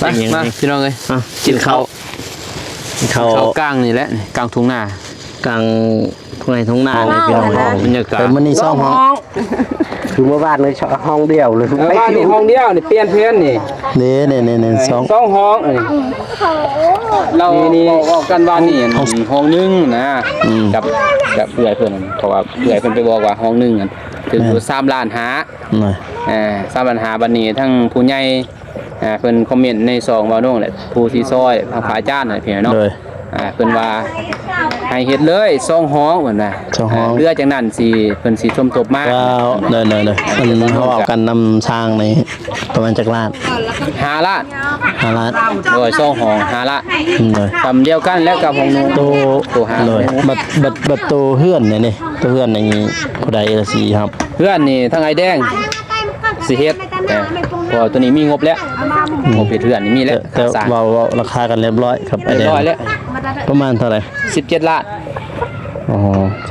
ໄປ ມາພີ່ນ້ອງເອີຍ ອ່ະ ກິນເຂົ້າ ກິນເຂົ້າ ເຂົ້າກາງນີ້ແຫຼະ ກາງທົ່ງນາ ກາງທົ່ງໄຮ່ທົ່ງນານີ້ພີ່ນ້ອງເອີຍ ບັນຍາກາດ ເອີ ມື້ນີ້ສອງຫ້ອງ ຄືມື້ວານນີ້ຫ້ອງດຽວເລີຍ ເອີ ວານນີ້ຫ້ອງດຽວນີ້ ປ່ຽນແຜນນີ້ ນີ້ໆໆ ສອງ ສອງຫ້ອງ ເອີ ລາວເວົ້າກັນວ່ານີ້ຫ້ອງໜຶ່ງນະ ອືມ ກັບ ກັບເອື້ອຍເພິ່ນ ເພາະວ່າເອື້ອຍເພິ່ນໄປບອກວ່າຫ້ອງໜຶ່ງ ຖືກຢູ່ ແມ່ນ ສາມລ້ານຫ້າ ນະ ເອີ ສາມລ້ານຫ້າ ບັດນີ້ທັງຜູ້ໃຫຍ່ ອ່າ ເພິ່ນຄອມເມັນໃນຊ່ອງເວົ້ານ້ອງແຫຼະ ຜູ້ທີ່ຊ່ອຍພະອາຈານນະພີ່ນ້ອງເນາະ ໂດຍ ອ່າ ເພິ່ນວ່າໃຫ້ເຮັດເລີຍສອງຫ້ອງເພິ່ນວ່າ ສອງຫ້ອງ ເຫຼືອຈາກນັ້ນຊິ ເພິ່ນຊິສົມທົບມາ ເຈົ້າ ໂດຍໆໆ ອັນເຮົາເວົ້າກັນນຳຊ່າງນີ້ປະມານຈັກລ້ານ? ຫ້າລ້ານ ຫ້າລ້ານ ໂດຍ ສອງຫ້ອງຫ້າລ້ານ ໂດຍ ສ່ຳດຽວກັນແລ້ວກັບຫ້ອງໜຶ່ງ ໂຕ ໂຕຫ້າ ໂດຍ ບັດ ບັດ ບັດໂຕເຮືອນນີ້ ໂຕເຮືອນນີ້ຜູ້ໃດລະຊິຮັບ? ເຮືອນນີ້ທາງອ້າຍແດງ ຊິເຮັດ ເອີ ເພາະວ່າໂຕນີ້ມີງົບແລ້ວ ງົບເຮັດເຮືອນນີ້ມີແລ້ວ ແຕ່ ແຕ່ເວົ້າ ເວົ້າລາຄາກັນລຽບລ້ອຍກັບອ້າຍແດງ ລຽບລ້ອຍແລ້ວ ປະມານເທົ່າໃດ? ສິບເຈັດລ້ານ ອໍ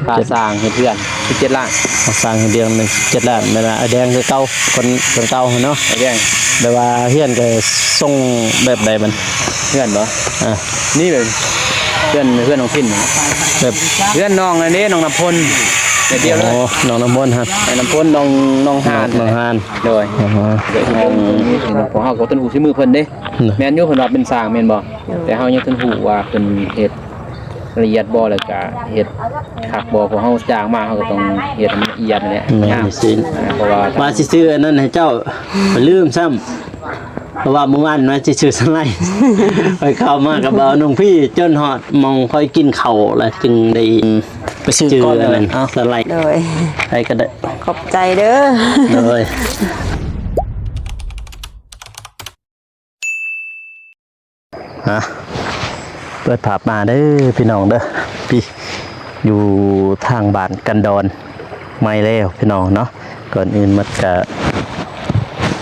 ຄ່າສ້າງເຮັດເຮືອນ ສິບເຈັດລ້ານ ຄ່າສ້າງເຮັດເຮືອນ ສິບເຈັດລ້ານ ແມ່ນວ່າອ້າຍແດງຄືເກົ່າ ຄົນ ຄົນເກົ່າຫັ້ນເນາະ ອ້າຍແດງ ແບບວ່າເຮືອນກໍຊົງແບບໃດມັນ? ເຮືອນບໍ່? ອ່າ ນີ້ແບບ ເຮືອນ ເຮືອນນ້ອງພິນ ແບບເຮືອນນ້ອງນັ້ນເດ້ ນ້ອງນ້ຳພົນ ແບບດຽວເລີຍ ອໍ ນ້ອງນ້ຳພົນຫັ້ນ ນ້ອງນ້ຳພົນ ນ້ອງ ນ້ອງຫານ ນ້ອງຫານ ໂດຍ ອໍ ຂອງ ຂອງເຮົາກໍຕ້ອງຮູ້ສີມືເພິ່ນເດ້ ແມ່ນຢູ່ ເພິ່ນວ່າເປັນຊ່າງແມ່ນບໍ່? ໂດຍ ແຕ່ເຮົາຍັງບໍ່ທັນຮູ້ວ່າເພິ່ນເຮັດລະອຽດບໍ່ ແລ້ວກະເຮັດຄັກບໍ່ ເພາະເຮົາຈ້າງມາ ເຮົາກໍຕ້ອງເຮັດໃຫ້ມັນລະອຽດຫັ້ນແຫຼະ ແມ່ນຊິ ອ່າ ເພາະວ່າ ວ່າຊິຊື້ອັນນັ້ນໃຫ້ເຈົ້າ ໄປລືມຊ້ຳ ເພາະວ່າມື້ວານວ່າຊິຊື້ສະໄລ ຂ້ອຍເຂົ້າມາກັບບ່າວນົງພີ້ ຈົນຮອດໝ່ອງຂ້ອຍກິນເຂົ້າແລ້ວຈຶ່ງໄດ້ໄປຊື້ອັນນັ້ນ ສະໄລ ໂດຍ ໃຜກໍໄດ້ ຂອບໃຈເດີ ໂດຍ ອ່ະ ເປີດພາບມາເດີພີ່ນ້ອງເດີ ພີ້ ຢູ່ທາງບ້ານກັນດອນໃໝ່ແລ້ວພີ່ນ້ອງເນາະ ກ່ອນອື່ນໝົດກະ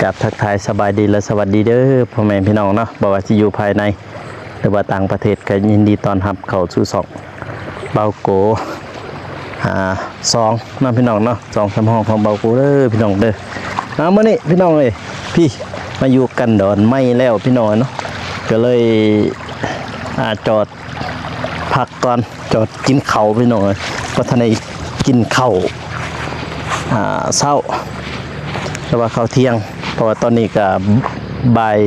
ກາບທັກທາຍສະບາຍດີ ແລະ ສະຫວັດດີເດີພໍ່ແມ່ພີ່ນ້ອງເນາະ ບໍ່ວ່າຊິຢູ່ພາຍໃນ ຫຼືວ່າຕ່າງປະເທດ ກໍຍິນດີຕ້ອນຮັບເຂົ້າສູ່ຊ່ອງເບົາໂກ ອ່າ ສອງເນາະພີ່ນ້ອງເນາະ ສອງສາມຫ້ອງຂອງເບົາໂກເດີພີ່ນ້ອງເດີ ອ່າ ມື້ນີ້ພີ່ນ້ອງເອີຍ ພີ້ ມາຢູ່ກັນດອນໃໝ່ແລ້ວພີ່ນ້ອງເນາະ ກໍເລີຍ ອ່າ ຈອດ ພັກກ່ອນ ຈອດກິນເຂົ້າພີ່ນ້ອງເອີຍ ບໍ່ທັນໄດ້ກິນເຂົ້າ ອ່າ ເຊົ້າ ຫຼືວ່າເຂົ້າທ່ຽງ ເພາະວ່າຕອນນີ້ກະບ່າຍ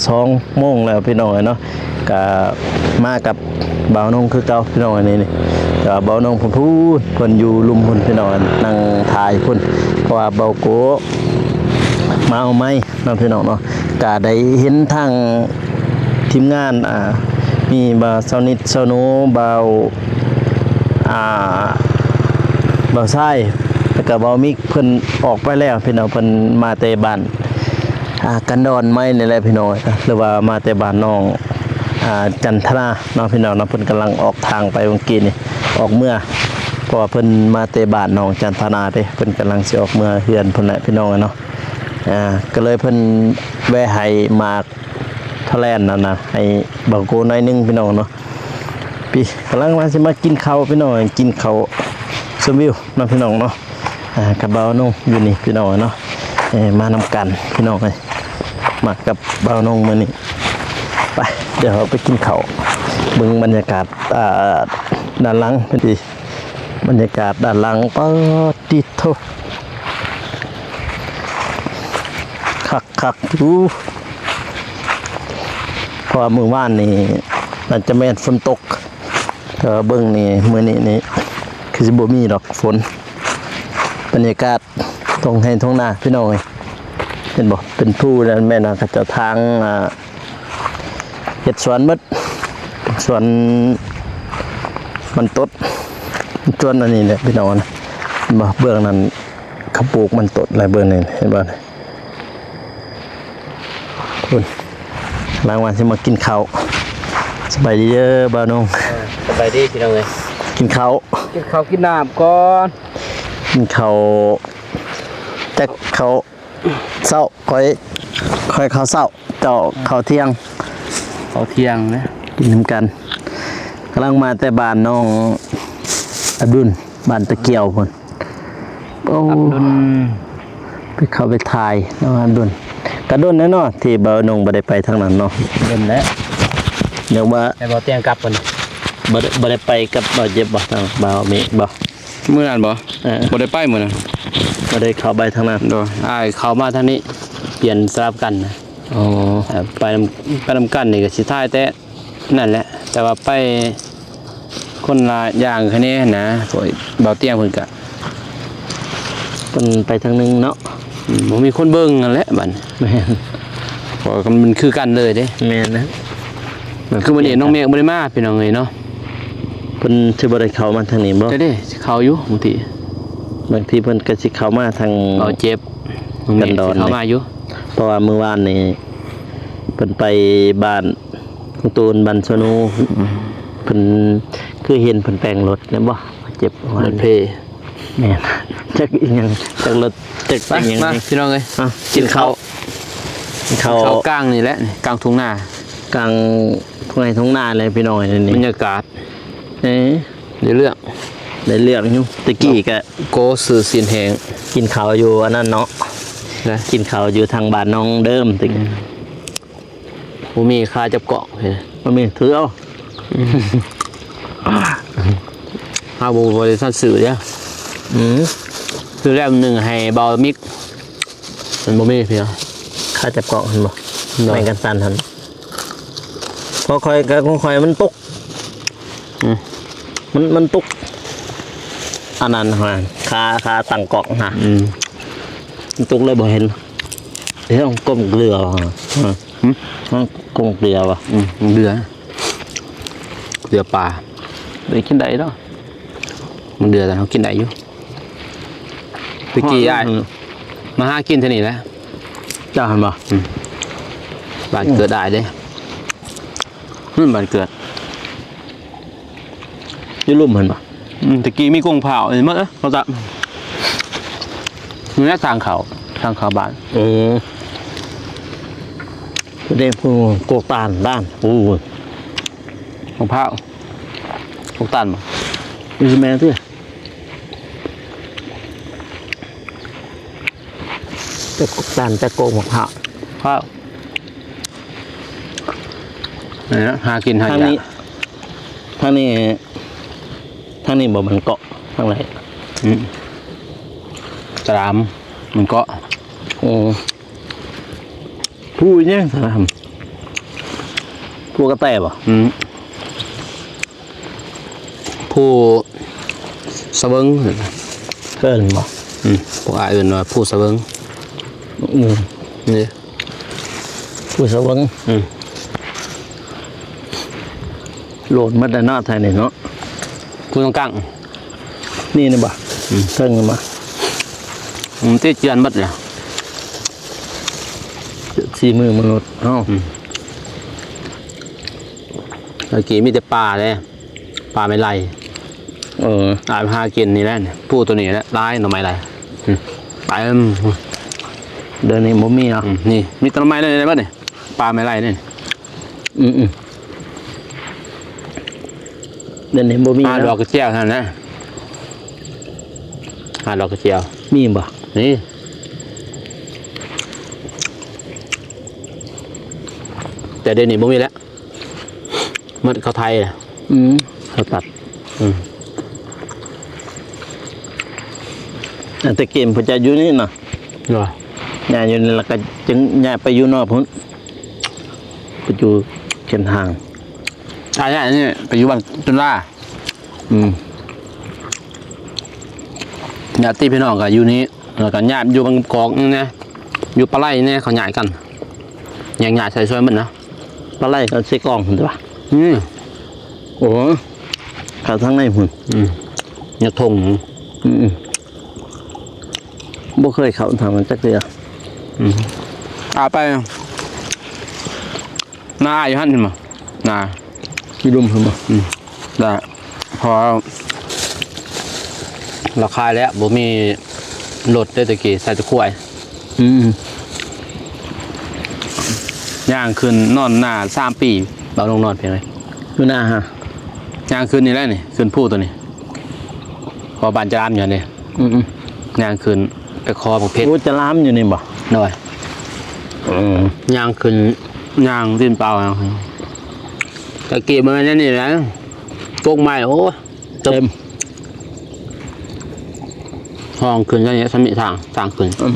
ສອງໂມງແລ້ວພີ່ນ້ອງເອີຍເນາະ ກະມາກັບບ່າວນົງຄືເກົ່າພີ່ນ້ອງເອີຍ ນີ້ ນີ້ ກະບ່າວນົງພຸ້ນ ເພິ່ນຢູ່ລຸ່ມພຸ້ນພີ່ນ້ອງເອີຍ ນັ່ງຖ້າຢູ່ພຸ້ນ ເພາະວ່າເບົາໂກມາເອົາໄມ້ ເນາະພີ່ນ້ອງເນາະ ກະໄດ້ເຫັນທາງທີມງານ ອ່າ ມີບ່າວຊາວນິດ ຊາວໂນ ບ່າວ ອ່າ ບ່າວຊາຍ ແລ້ວກະບ່າວມິກ ເພິ່ນອອກໄປແລ້ວພີ່ນ້ອງ ເພິ່ນມາແຕ່ບ້ານ ອ່າ ກັນດອນໃໝ່ນີ້ແຫຼະພີ່ນ້ອງ ຫຼືວ່າມາແຕ່ບ້ານນ້ອງ ອ່າ ຈັນທະນາເນາະພີ່ນ້ອງເນາະ ເພິ່ນກຳລັງອອກທາງໄປເມື່ອກີ້ນີ້ ອອກເມືອ ເພາະວ່າເພິ່ນມາແຕ່ບ້ານນ້ອງຈັນທະນາເດ້ ເພິ່ນກຳລັງຊິອອກເມືອເຮືອນພຸ້ນແຫຼະພີ່ນ້ອງເນາະ. ອ່າ ກໍເລີຍເພິ່ນແວ່ໃຫ້ໝາກທະແລນນັ້ນນະ ໃຫ້ເບົາໂກໜ້ອຍໜຶ່ງພີ່ນ້ອງເນາະ. ພີ້ກຳລັງວ່າຊິມາກິນເຂົ້າພີ່ນ້ອງ ກິນເຂົ້າຊົມວິວເນາະພີ່ນ້ອງເນາະ. ອ່າ ກັບບ່າວນົງຢູ່ນີ້ພີ່ນ້ອງເນາະ ເອີ ມານຳກັນພີ່ນ້ອງເອີຍ ມາກັບບ່າວນົງມື້ນີ້. ໄປ ດຽວເຮົາໄປກິນເຂົ້າ ເບິ່ງບັນຍາກາດ ອ່າ ດ້ານຫຼັງເພິ່ນ ບັນຍາກາດດ້ານຫຼັງ ປາດຕິໂທ ຄັກໆ ອູ້ ເພາະວ່າມື້ວານນີ້ໜ້າຈະແມ່ນຝົນຕົກ ແຕ່ວ່າເບິ່ງນີ້ ມື້ນີ້ນີ້ຄືຊິບໍ່ມີດອກຝົນ. ບັນຍາກາດທົ່ງໄຮ່ທົ່ງນາພີ່ນ້ອງເອີຍ ເຫັນບໍ່ ເປັນພູນັ້ນແມ່ນວ່າເຂົາເຈົ້າທາງ ອ່າ ເຮັດສວນໝົດ ສວນມັນຕົດ ສວນອັນນີ້ແຫຼະພີ່ນ້ອງ ເຫັນບໍ່ ເບື້ອງນັ້ນເຂົາປູກມັນຕົດແລ້ວ ເບື້ອງນີ້ເຫັນບໍ່ ພຸ້ນ ຫຼັງວ່າຊິມາກິນເຂົ້າ. ສະບາຍດີເດີບ່າວນົງ ເອີ ສະບາຍດີພີ່ນ້ອງເອີຍ ກິນເຂົ້າ ກິນເຂົ້າກິນນ້ຳກ່ອນ ກິນເຂົ້າ ຈັກເຂົ້າ ເຊົ້າ ຂ້ອຍ ຂ້ອຍເຂົ້າເຊົ້າ ເຈົ້າເຂົ້າທ່ຽງ ເຂົ້າທ່ຽງນະ ກິນນຳກັນ. ກຳລັງມາແຕ່ບ້ານນ້ອງອັບດຸນ ບ້ານຕະກຽວພຸ້ນ. ໂອ້ ອັບດຸນ ໄປເຂົ້າໄປຖ່າຍນ້ອງອັບດຸນ ກະດົນແລ້ວເນາະ ທີ່ບ່າວນົງບໍ່ໄດ້ໄປທາງນັ້ນເນາະ. ດົນແລ້ວ. ຍັງວ່າ ໃຫ້ບ່າວຕຽງກັບເພິ່ນ ບໍ່ໄດ້ ບໍ່ໄດ້ໄປກັບບ່າວເຈັບບໍ່ ທາງບ່າວມີບໍ່? ມື້ນັ້ນບໍ່? ເອີ ບໍ່ໄດ້ໄປມື້ນັ້ນ ບໍ່ໄດ້ເຂົ້າໄປທາງນັ້ນ. ໂດຍ ອ້າຍເຂົ້າມາທາງນີ້ ປ່ຽນສະຫຼັບກັນນະ. ອໍ ເອີ ໄປນຳ ໄປນຳກັນນີ້ກໍຊິຖ່າຍແຕ່ ນັ້ນແຫຼະ ແຕ່ວ່າໄປຄົນລະຢ່າງຄະແນນນະ. ພວກບ່າວຕຽງເພິ່ນກະ ເພິ່ນໄປທາງໜຶ່ງເນາະ. ອືມ ບໍ່ມີຄົນເບິ່ງຫັ້ນແຫຼະບັດ. ແມ່ນ ເພາະວ່າມັນຄືກັນເລີຍເດ້. ແມ່ນນະ. ຄືມື້ນີ້ນ້ອງເມກບໍ່ໄດ້ມາ ພີ່ນ້ອງເອີຍເນາະ. ເພິ່ນຊິບໍ່ໄດ້ເຂົ້າມາທາງນີ້ບໍ່? ເດ້ ຊິເຂົ້າຢູ່ບາງທີ ບາງທີເພິ່ນກໍຊິເຂົ້າມາທາງ ເອົາເຈັບ ນ້ອງເມກຊິເຂົ້າມາຢູ່ ເພາະວ່າມື້ວານນີ້ເພິ່ນໄປບ້ານ ໂຕນ ບ້ານສະໂນ. ອືມ ເພິ່ນຄືເຫັນເພິ່ນແປງລົດແມ່ນບໍ່ ເຈັບ ລົດເພ. ແມ່ນ ຈັກອີ່ຫຍັງ ຈັກລົດ ຈັກ ໄປ ອີ່ຫຍັງ ມາ ນີ້ ພີ່ນ້ອງເອີຍ ອ່ະ ກິນເຂົ້າ ກິນເຂົ້າ ເຂົ້າກາງນີ້ແຫຼະ ກາງທົ່ງນາ ກາງທົ່ງໄຮ່ທົ່ງນາແຫຼະ ພີ່ນ້ອງເອີຍ. ນີ້ບັນຍາກາດ ເອີ ໄດ້ເລື່ອງ ໄດ້ເລື່ອງຢູ່. ແຕ່ກີ້ກະ ໂກ ຊື້ຊີ້ນແຫ້ງ ກິນເຂົ້າຢູ່ອັນນັ້ນເນາະ ນະ ກິນເຂົ້າຢູ່ທາງບ້ານນ້ອງເດີມ. ອືມ ບໍ່ມີຂາຈັບກ້ອງ ບໍ່ມີ ຖືເອົາ. ເຮົາບໍ່ ບໍ່ໄດ້ທັນຊື້ເດ້. ອືມ ຊື້ແລ້ວໜຶ່ງໃຫ້ບ່າວມິກ ມັນບໍ່ມີພີ່ນ້ອງ ຂາຈັບກ້ອງຫັ້ນບໍ່? ໂດຍ ແມ່ນກັນສັ່ນຫັ້ນ. ຂອງຂ້ອຍກະ ຂອງຂ້ອຍມັນຕົກ. ອືມ ມັນ ມັນຕົກອັນນັ້ນຫັ້ນ ຂາ ຂາຕັ້ງກ້ອງຫັ້ນ. ອືມ ມັນຕົກເລີຍບໍ່ເຫັນ. ເຮັດໃຫ້ກ້ອງເກືອ ອືມ ກ້ອງເກືອວ່າ ອືມ ເກືອ ເກືອປາ ໄດ້ກິນໄດ້ເນາະ. ມັນເດືອແລ້ວເຮົາກິນໄດ້ຢູ່. ຕະກີ້ອ້າຍ ອືມ ມາຫາກິນແຖວນີ້ແຫຼະ. ເຈົ້າຫັ້ນບໍ່? ອືມ ບ້ານເກີດອ້າຍເດ້. ອືມ ບ້ານເກີດ ຢູ່ລຸ່ມຫັ້ນບໍ່? ອືມ ຕະກີ້ມີກົງພ້າວນີ້ໝົດເດ້ ເຂົາຈະ ນີ້ແຫຼະທາງເຂົ້າ ທາງເຂົ້າບ້ານ. ເອີ ເດ້ ຜູ້ກົກຕານດ້ານ ໂອ້ ກົງພ້າວ ກົກຕານບໍ່? ມີແມ່ນຕິ ຈັກກົກຕານ ຈັກກົກໝາກພ້າວ ພ້າວ. ນີ້ນະ ຫາກິນຫາ ທາງນີ້ ທາງນີ້ ທາງນີ້ບໍ່ແມ່ນເກາະ ທາງໃດ? ອືມ ສະຫຼາມ ມັນເກາະ. ໂອ້ ພູຫຍັງສະຫຼາມ? ພູກະແຕບໍ່? ອືມ ພູສະເຫວີງ ເອີ້ນບໍ່? ອືມ ພວກອ້າຍເອີ້ນວ່າພູສະເຫວີງ. ອືມ ນີ້ ພູສະເຫວີງ. ອືມ ໂລນໝົດແລ້ວເນາະ ໄທນີ້ເນາະ. ພູຕົງກາງ ນີ້ ນີ້ບໍ່? ອືມ ເທິງນີ້ບໍ່? ອືມ ຕິດເຈື່ອນໝົດແລ້ວ ສີມືມະນຸດເຮົາ. ອືມ ຕະກີ້ມີແຕ່ປ່າເດ້ ປ່າໄມ້ໄລ່. ເອີ ອາ ຫາກິນນີ້ແຫຼະ ພູໂຕນີ້ແຫຼະ ຫຼາຍໜໍ່ໄມ້ໄລ່. ອືມ ໄປ ດຽວນີ້ບໍ່ມີເນາະ. ອືມ ນີ້ມີແຕ່ໜໍ່ໄມ້ໄລ່ເບິດນີ້ ປ່າໄມ້ໄລ່ນີ້. ອືມໆ ດຽວນີ້ບໍ່ມີ ຫາດອກກະຈຽວຫັ້ນນະ ຫາດອກກະຈຽວ. ມີບໍ່? ມີ ແຕ່ດຽວນີ້ບໍ່ມີແລ້ວ ໝົດເຂົາໄຖແລ້ວ. ອືມ ເຂົາຕັດ. ອືມ ອັນແຕ່ກີ້ເພິ່ນຈະຢູ່ນີ້ນະ ໂດຍ ຍ້າຍຢູ່ນີ້ ແລ້ວກໍຈຶ່ງຍ້າຍໄປຢູ່ນອກພຸ້ນ ໄປຢູ່ເຂດຫ່າງ. ອ່າ ຍ້າຍນີ້ໄປຢູ່ບ້ານຈຸນລາ. ອືມ ຍາດຕິພີ່ນ້ອງກໍຢູ່ນີ້ ແລ້ວກໍຍາດຢູ່ບາງກອກນີ້ແດ່ ຢູ່ປາໄລແດ່ ເຂົາຍ້າຍກັນ ແຍກຍ້າຍໃສ່ຊ່ວຍໝົດນະ. ປາໄລກັບເຊກອງພຸ້ນຕິວະ? ອືມ ໂອ້ ເຂົ້າທາງໃນພຸ້ນ. ອືມ ຍະທົງ. ອືມ ບໍ່ເຄີຍເຂົ້າທາງນັ້ນຈັກເທື່ອ. ອືມ ອາ ໄປນາອ້າຍຢູ່ຫັ້ນເຫັນບໍ່? ນາ ຢູ່ລຸ່ມພຸ້ນບໍ່? ອືມ ໄດ້ ເພາະວ່າລາວຂາຍແລ້ວ ບໍ່ມີລົດເດ້ ແຕ່ກີ້ໃຊ້ແຕ່ຄວາຍ. ອືມ ຍ່າງຂຶ້ນນອນນາສາມປີ ເອົາລົງນອນພຽງໃດ ຢູ່ນາຫາ ຍ່າງຂຶ້ນນີ້ແຫຼະນີ້ ຂຶ້ນພູໂຕນີ້ ເພາະບ້ານຈະລາມຢູ່ຫັ້ນເດ້. ອືມ ຍ່າງຂຶ້ນໄປຂໍບັກເພັດ. ໂອ້ ຈະລາມຢູ່ນີ້ບໍ່? ໂດຍ ອືມ ຍ່າງຂຶ້ນ ຍ່າງຕີນເປົ່າ ຕະກີ້ບໍ່ແມ່ນແນວນີ້ນະ ກົກໄມ້ ໂອ້ ເຕັມ ຫ້ອງຂຶ້ນ ອັນນີ້ ຊຳນີ້ທາງ ທາງຂຶ້ນ ອືມ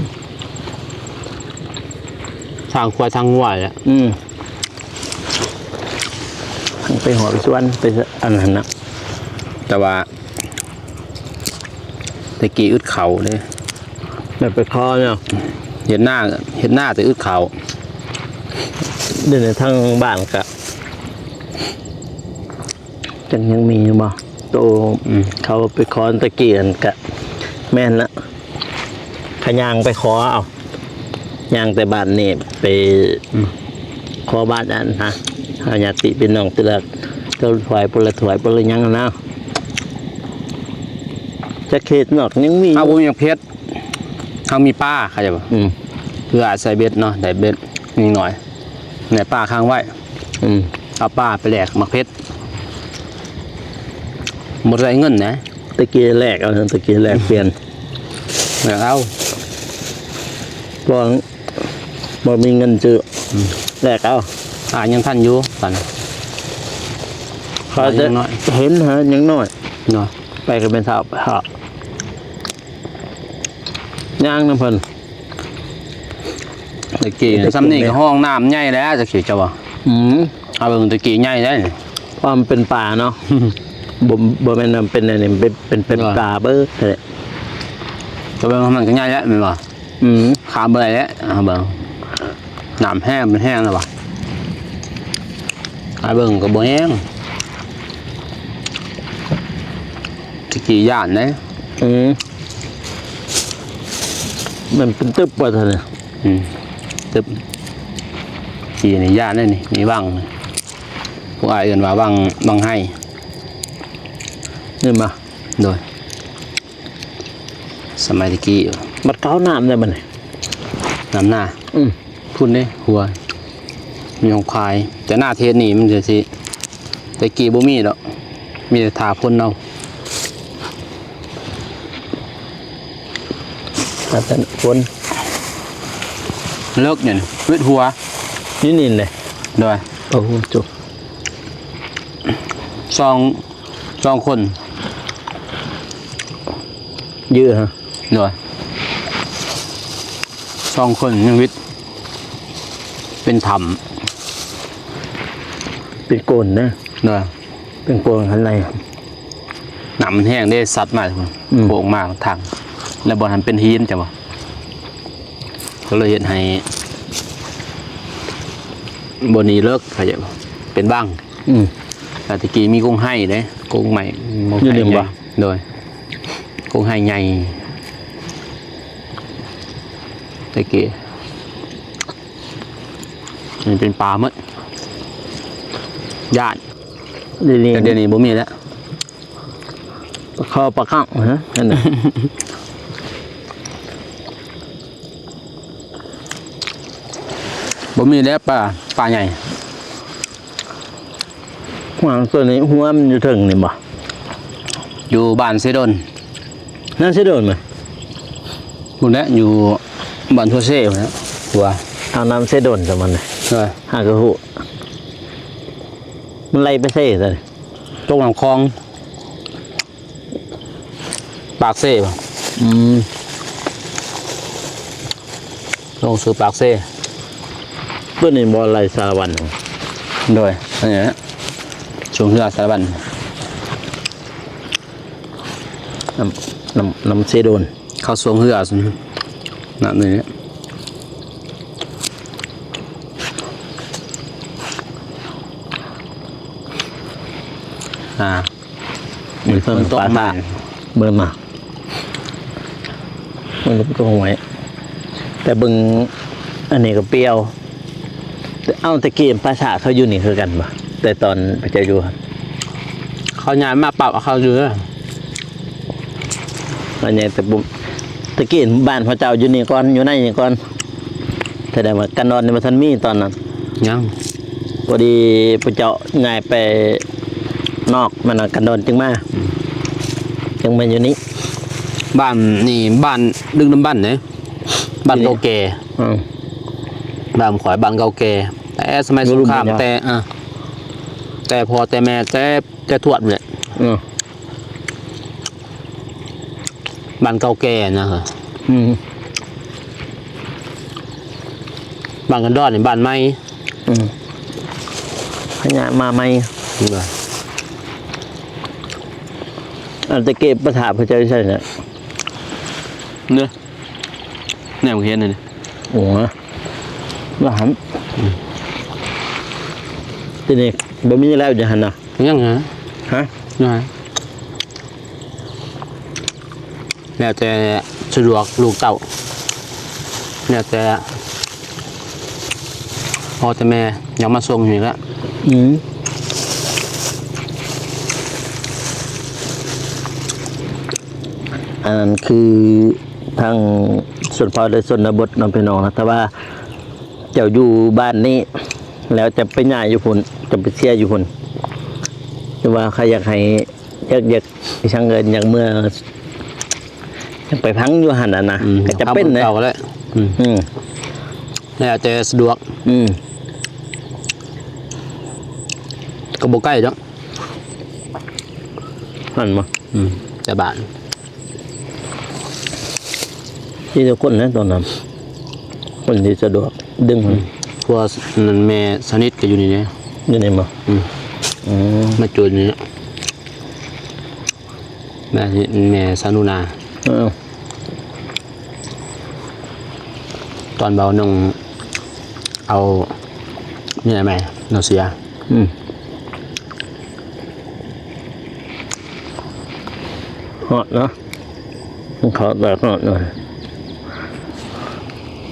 ທາງຄວາຍທາງງົວແຫຼະ ອືມ ໄປຫົວໄປສວນ ໄປອັນນັ້ນນະ ແຕ່ວ່າ ແຕ່ກີ້ອຶດເຂົ້າເດ້ ແບບໄປຂໍເນາະ ເຮັດນາ ເຮັດນາແຕ່ອຶດເຂົ້າ ດຽວນີ້ທາງບ້ານກະ ຈັກຍັງມີຢູ່ບໍ່ ໂຕ ອືມ ເຂົາໄປຂໍແຕ່ກີ້ຫັ້ນກະ ແມ່ນລະ ຂະຍ່າງໄປຂໍເອົາ ຍ່າງແຕ່ບ້ານນີ້ໄປ ອືມ ຂໍບ້ານອັນນະ ຫາຍາດຕິພີ່ນ້ອງແຕ່ລະ ແຕ່ລະຖ້ວຍ ຄົນລະຖ້ວຍ ຄົນລະຫຍັງຫັ້ນນະ ຈັກເຂດນອກຍັງມີ ເຮົາບໍ່ມີໝາກເຜັດ ເຮົາມີປາ ເຂົ້າໃຈບໍ່ ອືມ ເພື່ອໃສ່ເບັດເນາະ ໄດ້ເບັດນິດໜ້ອຍ ໄດ້ປາຄ້າງໄວ້ ອືມ ເອົາປາໄປແລກໝາກເຜັດ ບໍ່ໄດ້ເງິນນະ ຕະກີ້ແລກເອົາ ຕະກີ້ແລກປ່ຽນ ແລກເອົາ ບໍ່ ບໍ່ມີເງິນຊື້ ອືມ ແລກເອົາ ອາ ຍັງທັນຢູ່ ທັນ ເຂົາຈະ ຍັງນ້ອຍ ເຫັນຫາຍັງນ້ອຍເນາະ ໄປກໍແມ່ນເຖົ້າ ເຖົ້າ ຍ່າງນຳເພິ່ນ ຕະກີ້ ແຕ່ ຊຳນີ້ກໍຫ້ອງນ້ຳໃຫຍ່ແລ້ວ ຕະກີ້ເຈົ້າວ່າ ອືມ ເອົາເບິ່ງຕະກີ້ໃຫຍ່ໄດ໋ ຄວາມເປັນປ່າເນາະ ບໍ່ ບໍ່ແມ່ນວ່າເປັນອັນນີ້ ເປັນ ເປັນ ເປັນ ເນາະ ປ່າເບີດ ກໍເບິ່ງມັນກໍໃຫຍ່ແລ້ວແມ່ນບໍ່? ອືມ ຂ້າມບໍ່ໄດ້ແລ້ວ ເຮົາເບິ່ງ ນ້ຳແຮງ ມັນແຮງແລ້ວວ່າ ໄປເບິ່ງກໍບໍ່ແຮງ ຕະກີ້ຢ້ານເດ້ ອືມ ມັນເປັນຕຶບວ່າຊັ້ນ ອືມ ຕຶບ ຕະກີ້ນີ້ຢ້ານເດ້ນີ້ ມີວັງ ພວກອ້າຍເອີ້ນວ່າວັງ ວັງໄຮ່ ເຫັນບໍ່? ໂດຍ ສະໄໝຕະກີ້ ບັດເຂົານ້ຳໄດ້ບັດນີ້ ນ້ຳນາ ອືມ ພຸ້ນເດ້ ຫົວ ມີຂອງຂາຍ ແຕ່ໜ້າເທດນີ້ມັນຈະຊິ ແຕ່ກີ້ບໍ່ມີດອກ ມີແຕ່ຖ້າຝົນເອົາ ຖ້າຝົນ ເລິກນີ້ ວິດຫົວ ນີ້ນີ້ເດ້ ໂດຍ ໂອ້ໂຫ ຈົບ ສອງ ສອງຄົນ ເຢີະຮະ ໂດຍ ສອງຄົນຍັງວິດ ເປັນຖ້ຳ ເປັນໂກນນະ ໂດຍ ເປັນໂກນຂ້າງໃນ ນ້ຳມັນແຮງເດ້ ຊັດມາ ອືມ ໂພງມາທາງ ແລ້ວບ່ອນຫັ້ນເປັນຫີນ ເຈົ້າວ່າ ກໍເລີຍເຮັດໃຫ້ບ່ອນນີ້ເລິກ ເຂົາເຈົ້າເປັນວັງ ອືມ ແຕ່ຕະກີ້ມີກົງໄຮ່ເດ້ ກົງໄມ້ ຢູ່ນີ້ບໍ່? ໂດຍ ກົງໄຮ່ໃຫຍ່ ຕະກີ້ ມັນເປັນປ່າໝົດ ຢ້ານ ດຽວນີ້ ແຕ່ດຽວນີ້ບໍ່ມີແລ້ວ ປາຄໍ່ປາກັງ ຮະ ອັນນັ້ນ ບໍ່ມີແລ້ວປາ ປາໃຫຍ່ ຫວາງໂຕນີ້ ຫົວມັນຢູ່ເທິງນີ້ບໍ່? ຢູ່ບ້ານເຊດົນ ນາເຊດົນມະ? ພຸ້ນແຫຼະ ຢູ່ບ້ານທົ່ວເຊພຸ້ນແຫຼະ ຫົວ ເອົານ້ຳເຊດົນຊະມັນ ເອີ ຫາກະຮູ້ ມັນໄຫຼໄປເຊຊັ້ນ ຕົກນ້ຳຄອງ ປາກເຊບໍ່? ອືມ ລົງສູ່ປາກເຊ ຕົວນີ້ບໍ່ໄຫຼສາລະວັນ ໂດຍ ອັນນີ້ແຫຼະ ຊ່ວງເຮືອສາລະວັນ ນ້ຳ ນ້ຳ ນ້ຳເຊໂດນ ເຂົ້າຊ່ວງເຮືອ ນ້ຳນີ້ແຫຼະ ອ່າ ມັນເພີ່ມປາສາດ ເບິ່ງມາ ມັນກໍບໍ່ຕ້ອງໄວ້ ແຕ່ເບິ່ງອັນນີ້ກໍປ່ຽວ ເອົາ ແຕ່ກີ້ປາສາດເຂົາຢູ່ນີ້ຄືກັນບໍ່? ແຕ່ຕອນພະເຈົ້າຢູ່ ເຂົາຍ້າຍມາປັບເຂົາຢູ່ເດີ ອັນນີ້ແຕ່ ແຕ່ກີ້ບ້ານພະເຈົ້າຢູ່ນີ້ກ່ອນ ຢູ່ໃນນີ້ກ່ອນ ສະແດງວ່າກັນດອນນີ້ບໍ່ທັນມີຕອນນັ້ນ ຍັງ ພໍດີພະເຈົ້າຍ້າຍໄປນອກ ມັນກັນດອນຈຶ່ງມາ ອືມ ຈຶ່ງມາຢູ່ນີ້ ບ້ານນີ້ບ້ານດຶກດຳບັນເດ້ ບ້ານເກົ່າແກ່ ອືມ ບ້ານຂ້ອຍ ບ້ານເກົ່າແກ່ ແຕ່ສະໄໝສົງຄາມ ແຕ່ ເອີ ແຕ່ພໍ່ແຕ່ແມ່ ແຕ່ ແຕ່ທວດພຸ້ນແຫຼະ. ເອີ ບ້ານເກົ່າແກ່ນະ. ອືມ ບ້ານກັນດອນນີ້ ບ້ານໃໝ່. ອືມ ຂະຫຍາຍມາໃໝ່. ອັນຕະເກະປະຖາພະເຈົ້າຢູ່ໃສນະ? ເດີ ແນວເຫັນນີ້. ໂອ້ ລະຫັ້ນ. ອືມ ທີນີ້ບໍ່ມີແລ້ວຢູ່ຫັ້ນນະ? ຍັງຫາ ຮະ? ຍັງຫາ. ແລ້ວແຕ່ສະດວກລູກເຕົ້າ ແລ້ວແຕ່ພໍ່ແຕ່ແມ່ຢາກມາສົ່ງຢູ່ນີ້ລະ. ອືມ ອັນນັ້ນຄືທາງຊົນເຜົ່າ ແລະ ຊົນນະບົດເນາະ ພີ່ນ້ອງນະ. ຖ້າວ່າເຈົ້າຢູ່ບ້ານນີ້ ແລ້ວຈະໄປຍ້າຍຢູ່ພຸ້ນ ຈະໄປເສຍຢູ່ພຸ້ນ ຫຼືວ່າໃຄຢາກໃຫ້ ຢາກ ຢາກ ອີ່ຫຍັງເອີ້ນ ຢາກເມືອ ຢາກໄປພັງຢູ່ຫັ້ນນະ. ອືມ ກໍຈຳເປັນເດ້. ອືມ ອືມ ແລ້ວແຕ່ສະດວກ. ອືມ ກໍບໍ່ໄກດອກ ຫັ້ນບໍ່? ອືມ ແຕ່ບ້ານ ທີ່ທຸກຄົນນະ ຕອນນັ້ນ ຄົນທີ່ສະດວກດຶງ. ອືມ ຜົວນັ້ນແມ່ສະໜິດກໍຢູ່ນີ້ເດ້. ຢູ່ນີ້ບໍ່? ອືມ ອືມ ມາຈຸດນີ້ ແມ່ ແມ່ສາວໜູນາ. ເອີ ຕອນເບົາໜຶ່ງເອົາເມຍໃໝ່ ນ້ອງເສຍ. ອືມ ຮອດເນາະ ມັນເຂົ້າຕາກຮອດເນາະ.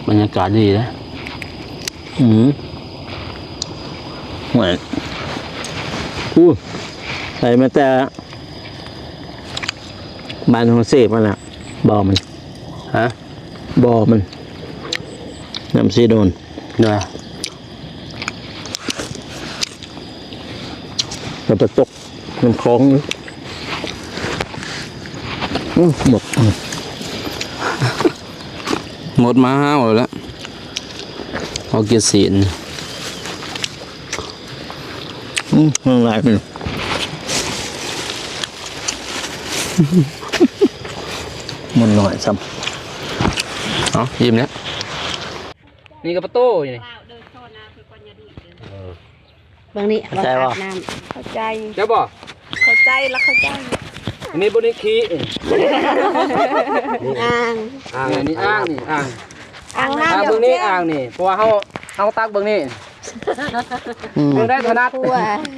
ບັນຍາກາດດີເດ້. ອືມ ຫ້ວຍ ອູ້ ໄປມາແຕ່ ບ້ານຫົວເຊມາແລ້ວ ບໍ່ມັນ ຮະ? ບໍ່ມັນ ນ້ຳສີໂດນ ໂດຍ ແລ້ວໄປຕົກນ້ຳຂອງ. ອືມ ໝົດ ໝົດມາຫາເອົາແລ້ວ ເອົາເກຍຊີ້ນ. ອືມ ມັນຫຼາຍ ມັນໜ້ອຍຊ້ຳ. ເອົາ ອີ່ມແລ້ວ ນີ້ກໍປະໂຕຢູ່ນີ້. ເອີ ເບິ່ງນີ້ ເຂົ້າໃຈບໍ່? ອາບນ້ຳ ເຂົ້າໃຈ ເຈົ້າບໍ່? ເຂົ້າໃຈລະເຂົ້າໃຈ. ອັນນີ້ບໍ່ໄດ້ຂີ້ ອ່າງ ອ່າງ ນີ້ອ່າງ ນີ້ອ່າງ ອ່າງນ້ຳ. ອ່າງເບິ່ງນີ້ ອ່າງນີ້ ເພາະວ່າເຮົາ ເຮົາຕັກເບິ່ງນີ້. ອືມ ມຶງໄດ້ຖະໜັດ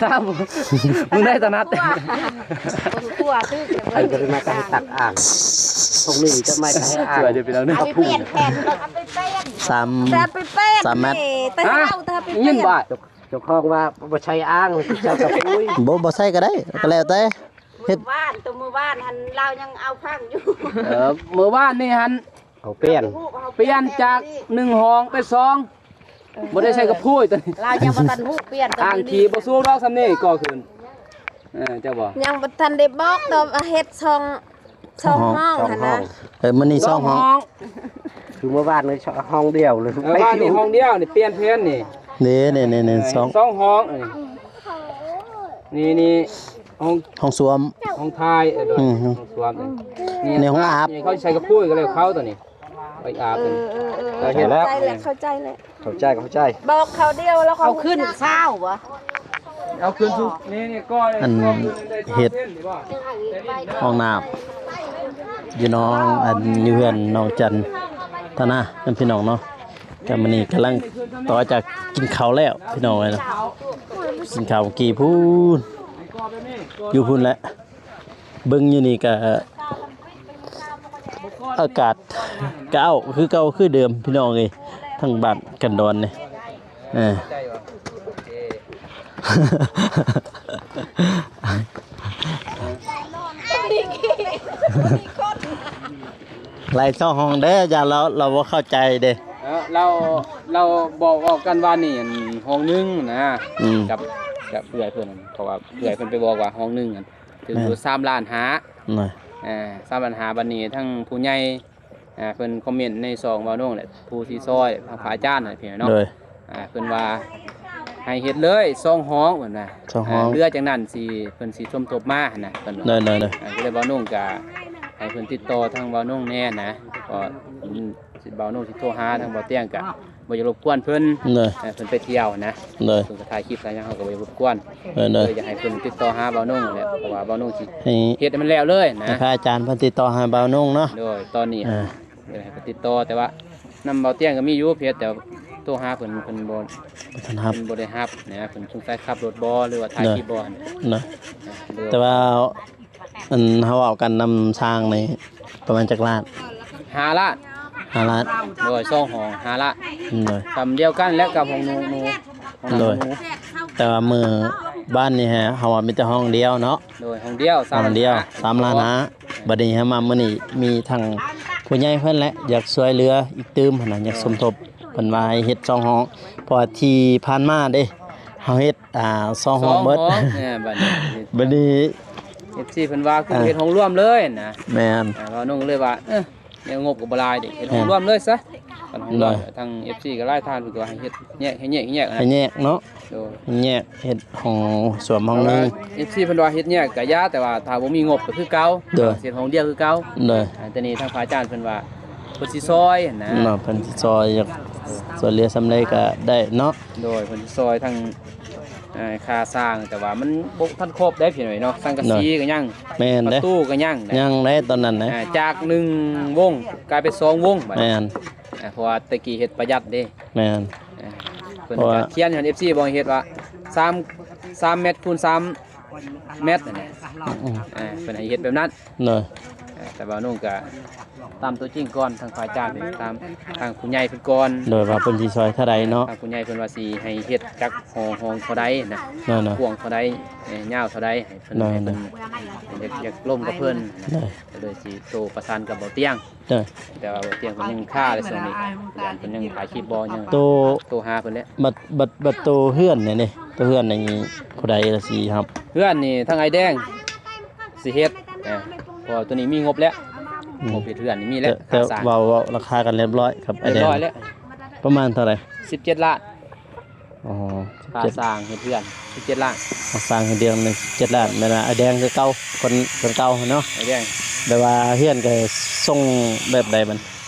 ຖ້າ ມຶງໄດ້ຖະໜັດ ໃຜກໍໄດ້ມາຕັກອ່າງ ທົ່ງນີ້ຈະມາໃສ່ອ່າງ ສາມ ສາມແມັດ. ໄດ້ຍິນບໍ່? ເຈົ້າຂອງວ່າບໍ່ໃສ່ອ່າງ ເຈົ້າກໍປຸ້ຍ ບໍ່ ບໍ່ໃສ່ກໍໄດ້ ກໍແລ້ວແຕ່ເຮັດ. ມື້ວານ ຕົວມື້ວານຫັ້ນລາວຍັງເອົາພັງຢູ່. ເອີ ມື້ວານນີ້ຫັ້ນ ເຮົາປ່ຽນ ປ່ຽນຈາກໜຶ່ງຫ້ອງເປັນສອງ ເອີ ບໍ່ໄດ້ໃສ່ກະພຸ້ຍຕົວນີ້. ລາວຍັງບໍ່ທັນຮູ້ປ່ຽນຕົວນີ້ ອ່າງຂີ້ບໍ່ສູງດອກສ່ຳນີ້ກໍຂຶ້ນ. ເອີ ເຈົ້າບໍ່ ຍັງບໍ່ທັນໄດ້ບອກ ແຕ່ວ່າເຮັດຊ່ອງ ຊ່ອງຫ້ອງຫັ້ນນະ. ເອີ ມື້ນີ້ຊ່ອງຫ້ອງ ຄືເມື່ອວານນີ້ຫ້ອງດຽວເລີຍ. ເອີ ວານນີ້ຫ້ອງດຽວນີ້ ປ່ຽນແຜນນີ້. ນີ້ໆໆ ເອີ ຊ່ອງ ຊ່ອງຫ້ອງ ນີ້ໆ ຫ້ອງ ຫ້ອງສ້ວມ ຫ້ອງຖ່າຍ. ເອີ ອືມ ຫ້ອງສ້ວມນີ້ ນີ້ຫ້ອງອາບ. ນີ້ເຂົາໃສ່ກະພຸ້ຍກໍແລ້ວເຂົາຕົວນີ້ ໄປອາບ. ເອີ ເອີ ເອີ ເອີ ເຂົ້າໃຈແລ້ວ ເຂົ້າໃຈແລ້ວ. ເຂົ້າໃຈ ເຂົ້າໃຈ. ບອກເຂົາດຽວແລ້ວເຂົາ ເອົາຂຶ້ນເຊົ້າບໍ່? ເອົາຂຶ້ນຊຸກ ນີ້ໆ ກໍ ອັນເຮັດຫ້ອງນ້ຳຢູ່ໜອງ ອັນຢູ່ເຮືອນນ້ອງຈັນທະນານຳພີ່ນ້ອງເນາະ. ກໍມື້ນີ້ກຳລັງ ຕໍ່ຈາກກິນເຂົ້າແລ້ວພີ່ນ້ອງເອີຍເນາະ ກິນເຂົ້າກີ້ພຸ້ນ ຢູ່ພຸ້ນແຫຼະ. ເບິ່ງຢູ່ນີ້ກະ ອາກາດກະເອົ້າຄືເກົ່າຄືເດີມພີ່ນ້ອງເອີຍ ທາງບ້ານກັນດອນນີ້. ເອີ ໄລ່ສອງຫ້ອງເດີ ຢ້ານລາວ ລາວບໍ່ເຂົ້າໃຈເດ້. ເອີ ລາວ ລາວບອກ ເວົ້າກັນວ່ານີ້ ອັນ ຫ້ອງໜຶ່ງນະ ອືມ ກັບ ກັບເອື້ອຍເພິ່ນ ເພາະວ່າເອື້ອຍເພິ່ນໄປບອກວ່າຫ້ອງໜຶ່ງ ອັນ ຖືກຢູ່ ແມ່ນ ສາມລ້ານຫ້າ ນະ ເອີ ສາມລ້ານຫ້າ. ບັດນີ້ທັງຜູ້ໃຫຍ່ ອ່າ ເພິ່ນຄອມເມັນໃນຊ່ອງເວົ້ານ້ອງແຫຼະ ຜູ້ທີ່ຊ່ອຍພະອາຈານນະພີ່ນ້ອງເນາະ ໂດຍ ອ່າ ເພິ່ນວ່າໃຫ້ເຮັດເລີຍສອງຫ້ອງເພິ່ນວ່າ ສອງຫ້ອງ ອ່າ ເຫຼືອຈາກນັ້ນຊິ ເພິ່ນຊິສົມທົບມາຫັ້ນນະ ເພິ່ນວ່າ ໂດຍໆໆ ອ່າ ກໍເລີຍເວົ້ານ້ອງກະໃຫ້ເພິ່ນຕິດຕໍ່ທາງເວົ້ານ້ອງແດ່ນະ ກໍ ອືມ ຊິເວົ້ານ້ອງຊິໂທຫາທາງບໍ່ຕຽງກະບໍ່ຢາກລົບກວນເພິ່ນ ໂດຍ ເອີ ເພິ່ນໄປທ່ຽວນະ ໂດຍ ເພິ່ນກໍຖ່າຍຄລິບຖ່າຍຫຍັງ ເຮົາກໍບໍ່ຢາກລົບກວນ ໂດຍໆ ເລີຍຢາກໃຫ້ເພິ່ນຕິດຕໍ່ຫາເວົ້ານ້ອງແຫຼະ ເພາະວ່າເວົ້ານ້ອງຊິ ໃຫ້ ເຮັດໃຫ້ມັນແລ້ວເລີຍນະ ໃຫ້ພະອາຈານເພິ່ນຕິດຕໍ່ຫາເວົ້ານ້ອງເນາະ ໂດຍ ຕອນນີ້ ອ່າ ເອີ ໃຫ້ເພິ່ນຕິດຕໍ່ ແຕ່ວ່ານຳເບົາຕຽງກໍມີຢູ່ເພຈ ແຕ່ໂທຫາເພິ່ນ ເພິ່ນບໍ່ ບໍ່ທັນຮັບ ເພິ່ນບໍ່ໄດ້ຮັບນະ ເພິ່ນສົງໄສຂັບລົດບໍ່ ຫຼືວ່າຖ່າຍຄລິບບໍ່ ໂດຍ ນະ ໂດຍ ແຕ່ວ່າ ອັນເຮົາເວົ້າກັນນຳຊ່າງນີ້ປະມານຈັກລ້ານ? ຫ້າລ້ານ ຫ້າລ້ານ ໂດຍ ສອງຫ້ອງຫ້າລ້ານ ໂດຍ ສ່ຳດຽວກັນແຫຼະກັບຫ້ອງໜູ ໂດຍ ແຕ່ວ່າມື້ວານນີ້ເຮົາວ່າມີແຕ່ຫ້ອງດຽວເນາະ ໂດຍ ຫ້ອງດຽວ ຫ້ອງດຽວ ສາມລ້ານຫ້າ ສາມລ້ານຫ້າ ບັດນີ້ເຮົາມາມື້ນີ້ມີທັງຜູ້ໃຫຍ່ເພິ່ນແຫຼະ ຢາກຊ່ວຍເຫຼືອອີກຕື່ມຫັ້ນນະ ຢາກສົມທົບ ເພິ່ນວ່າໃຫ້ເຮັດສອງຫ້ອງ ເພາະວ່າທີ່ຜ່ານມາເດ້ ເຮົາເຮັດ ອ່າ ສອງຫ້ອງເບິດ ສອງຫ້ອງ ເອີ ບັດນີ້ ບັດນີ້ ເອັຟຊີ ເພິ່ນວ່າຄື ອ່າ ເຮັດຫ້ອງລວມເລີຍນະ ແມ່ນ ອ່າ ເວົ້ານ້ອງເລີຍວ່າ ເອີ ແນວງົບກໍບໍ່ຫຼາຍເດ້ ເຮັດຫ້ອງ ແມ່ນ ລວມເລີຍຊະ ຄັນຫ້ອງລວມ ໂດຍ ທາງ ເອັຟຊີ ກໍຫຼາຍທ່ານເພິ່ນກໍວ່າໃຫ້ເຮັດແຍກ ໃຫ້ແຍກ ໃຫ້ແຍກ ໃຫ້ແຍກເນາະ ໂດຍ ໃຫ້ແຍກ ເຮັດຫ້ອງ ສວມຫ້ອງໜຶ່ງ ເອັຟຊີ ເພິ່ນວ່າເຮັດແຍກກໍຢ່າ ແຕ່ວ່າຖ້າບໍ່ມີງົບກໍຄືເກົ່າ ໂດຍ ເຮັດຫ້ອງດຽວຄືເກົ່າ ໂດຍ ອ່າ ແຕ່ນີ້ທາງພະອາຈານເພິ່ນວ່າ ເພິ່ນຊິຊ່ອຍຫັ້ນນະ ເນາະ ເພິ່ນຊິຊ່ອຍ ຢາກຊ່ວຍເຫຼືອສ່ຳໃດກໍໄດ້ເນາະ ໂດຍ ເພິ່ນຊິຊ່ອຍທັງ ອ່າ ຄ່າສ້າງ ແຕ່ວ່າມັນບໍ່ທັນຄົບເດ້ພີ່ນ້ອງເນາະ ສັງກະສີກໍຍັງ ແມ່ນເດ້ ປະຕູກໍຍັງ ຍັງເດ້ຕອນນັ້ນນະ ອ່າ ຈາກໜຶ່ງວົງກາຍເປັນສອງວົງ ແມ່ນ ອ່າ ເພາະວ່າແຕ່ກີ້ເຮັດປະຢັດເດ້ ແມ່ນ ອ່າ ເພິ່ນ ໂອ້ຍ ກໍຂຽນໃຫ້ ເອັຟຊີ ບອກໃຫ້ເຮັດວ່າ ສາມ ສາມແມັດຄູນສາມແມັດຫັ້ນນະ ອືມ ອ່າ ເພິ່ນໃຫ້ເຮັດແບບນັ້ນ ໂດຍ ອ່າ ແຕ່ວ່ານ້ອງກໍຕາມຕົວຈິງກ່ອນ ທາງຝ່າຍຈານ ຕາມທາງຜູ້ໃຫຍ່ເພິ່ນກ່ອນ ໂດຍ ວ່າເພິ່ນຊິຊ່ອຍເທົ່າໃດເນາະ ທາງຜູ້ໃຫຍ່ເພິ່ນວ່າຊິໃຫ້ເຮັດຈັກຫ້ອງ ຫ້ອງເທົ່າໃດນະ ໂດຍໆ ກວ້າງເທົ່າໃດ ຍາວເທົ່າໃດ ໃຫ້ເພິ່ນ ໂດຍໆ ໃຫ້ເພິ່ນ ຢາກ ຢາກລົມກັບເພິ່ນ ໂດຍ ກໍເລີຍຊິໂທປະສານກັບເບົາຕຽງ ໂດຍ ແຕ່ວ່າເບົາຕຽງເພິ່ນຍັງຄາເລີຍຊ່ວງນີ້ ຢ້ານເພິ່ນຍັງຖ່າຍຄລິບບໍ່ ຍັງ ໂຕ ໂທຫາເພິ່ນແຫຼະ ບັດ ບັດ ບັດໂຕເຮືອນນີ້ເດ້ ໂຕເຮືອນນີ້ຜູ້ໃດລະຊິຮັບ? ເຮືອນນີ້ທາງອ້າຍແດງຊິເຮັດ ເອີ ເພາະວ່າໂຕນີ້ມີງົບແລ້ວ ອືມ ງົບເຮັດເຮືອນນີ້ມີແລ້ວ ແຕ່ ຄ່າສ້າງ ເວົ້າ ເວົ້າລາຄາກັນຮຽບຮ້ອຍກັບອ້າຍແດງ ຮຽບຮ້ອຍແລ້ວ ປະມານເທົ່າໃດ? ສິບເຈັດລ້ານ ອໍ ສິບເຈັດ ຄ່າສ້າງເຮັດເຮືອນ ສິບເຈັດລ້ານ ຄ່າສ້າງເຮັດເຮືອນ ສິບເຈັດລ້ານ ແມ່ນວ່າອ້າຍແດງຄືເກົ່າ ຄົນ ຄົນເກົ່າຫັ້ນເນາະ ອ້າຍແດງ ແບບວ່າເຮືອນກໍຊົງແບບໃດບັດ?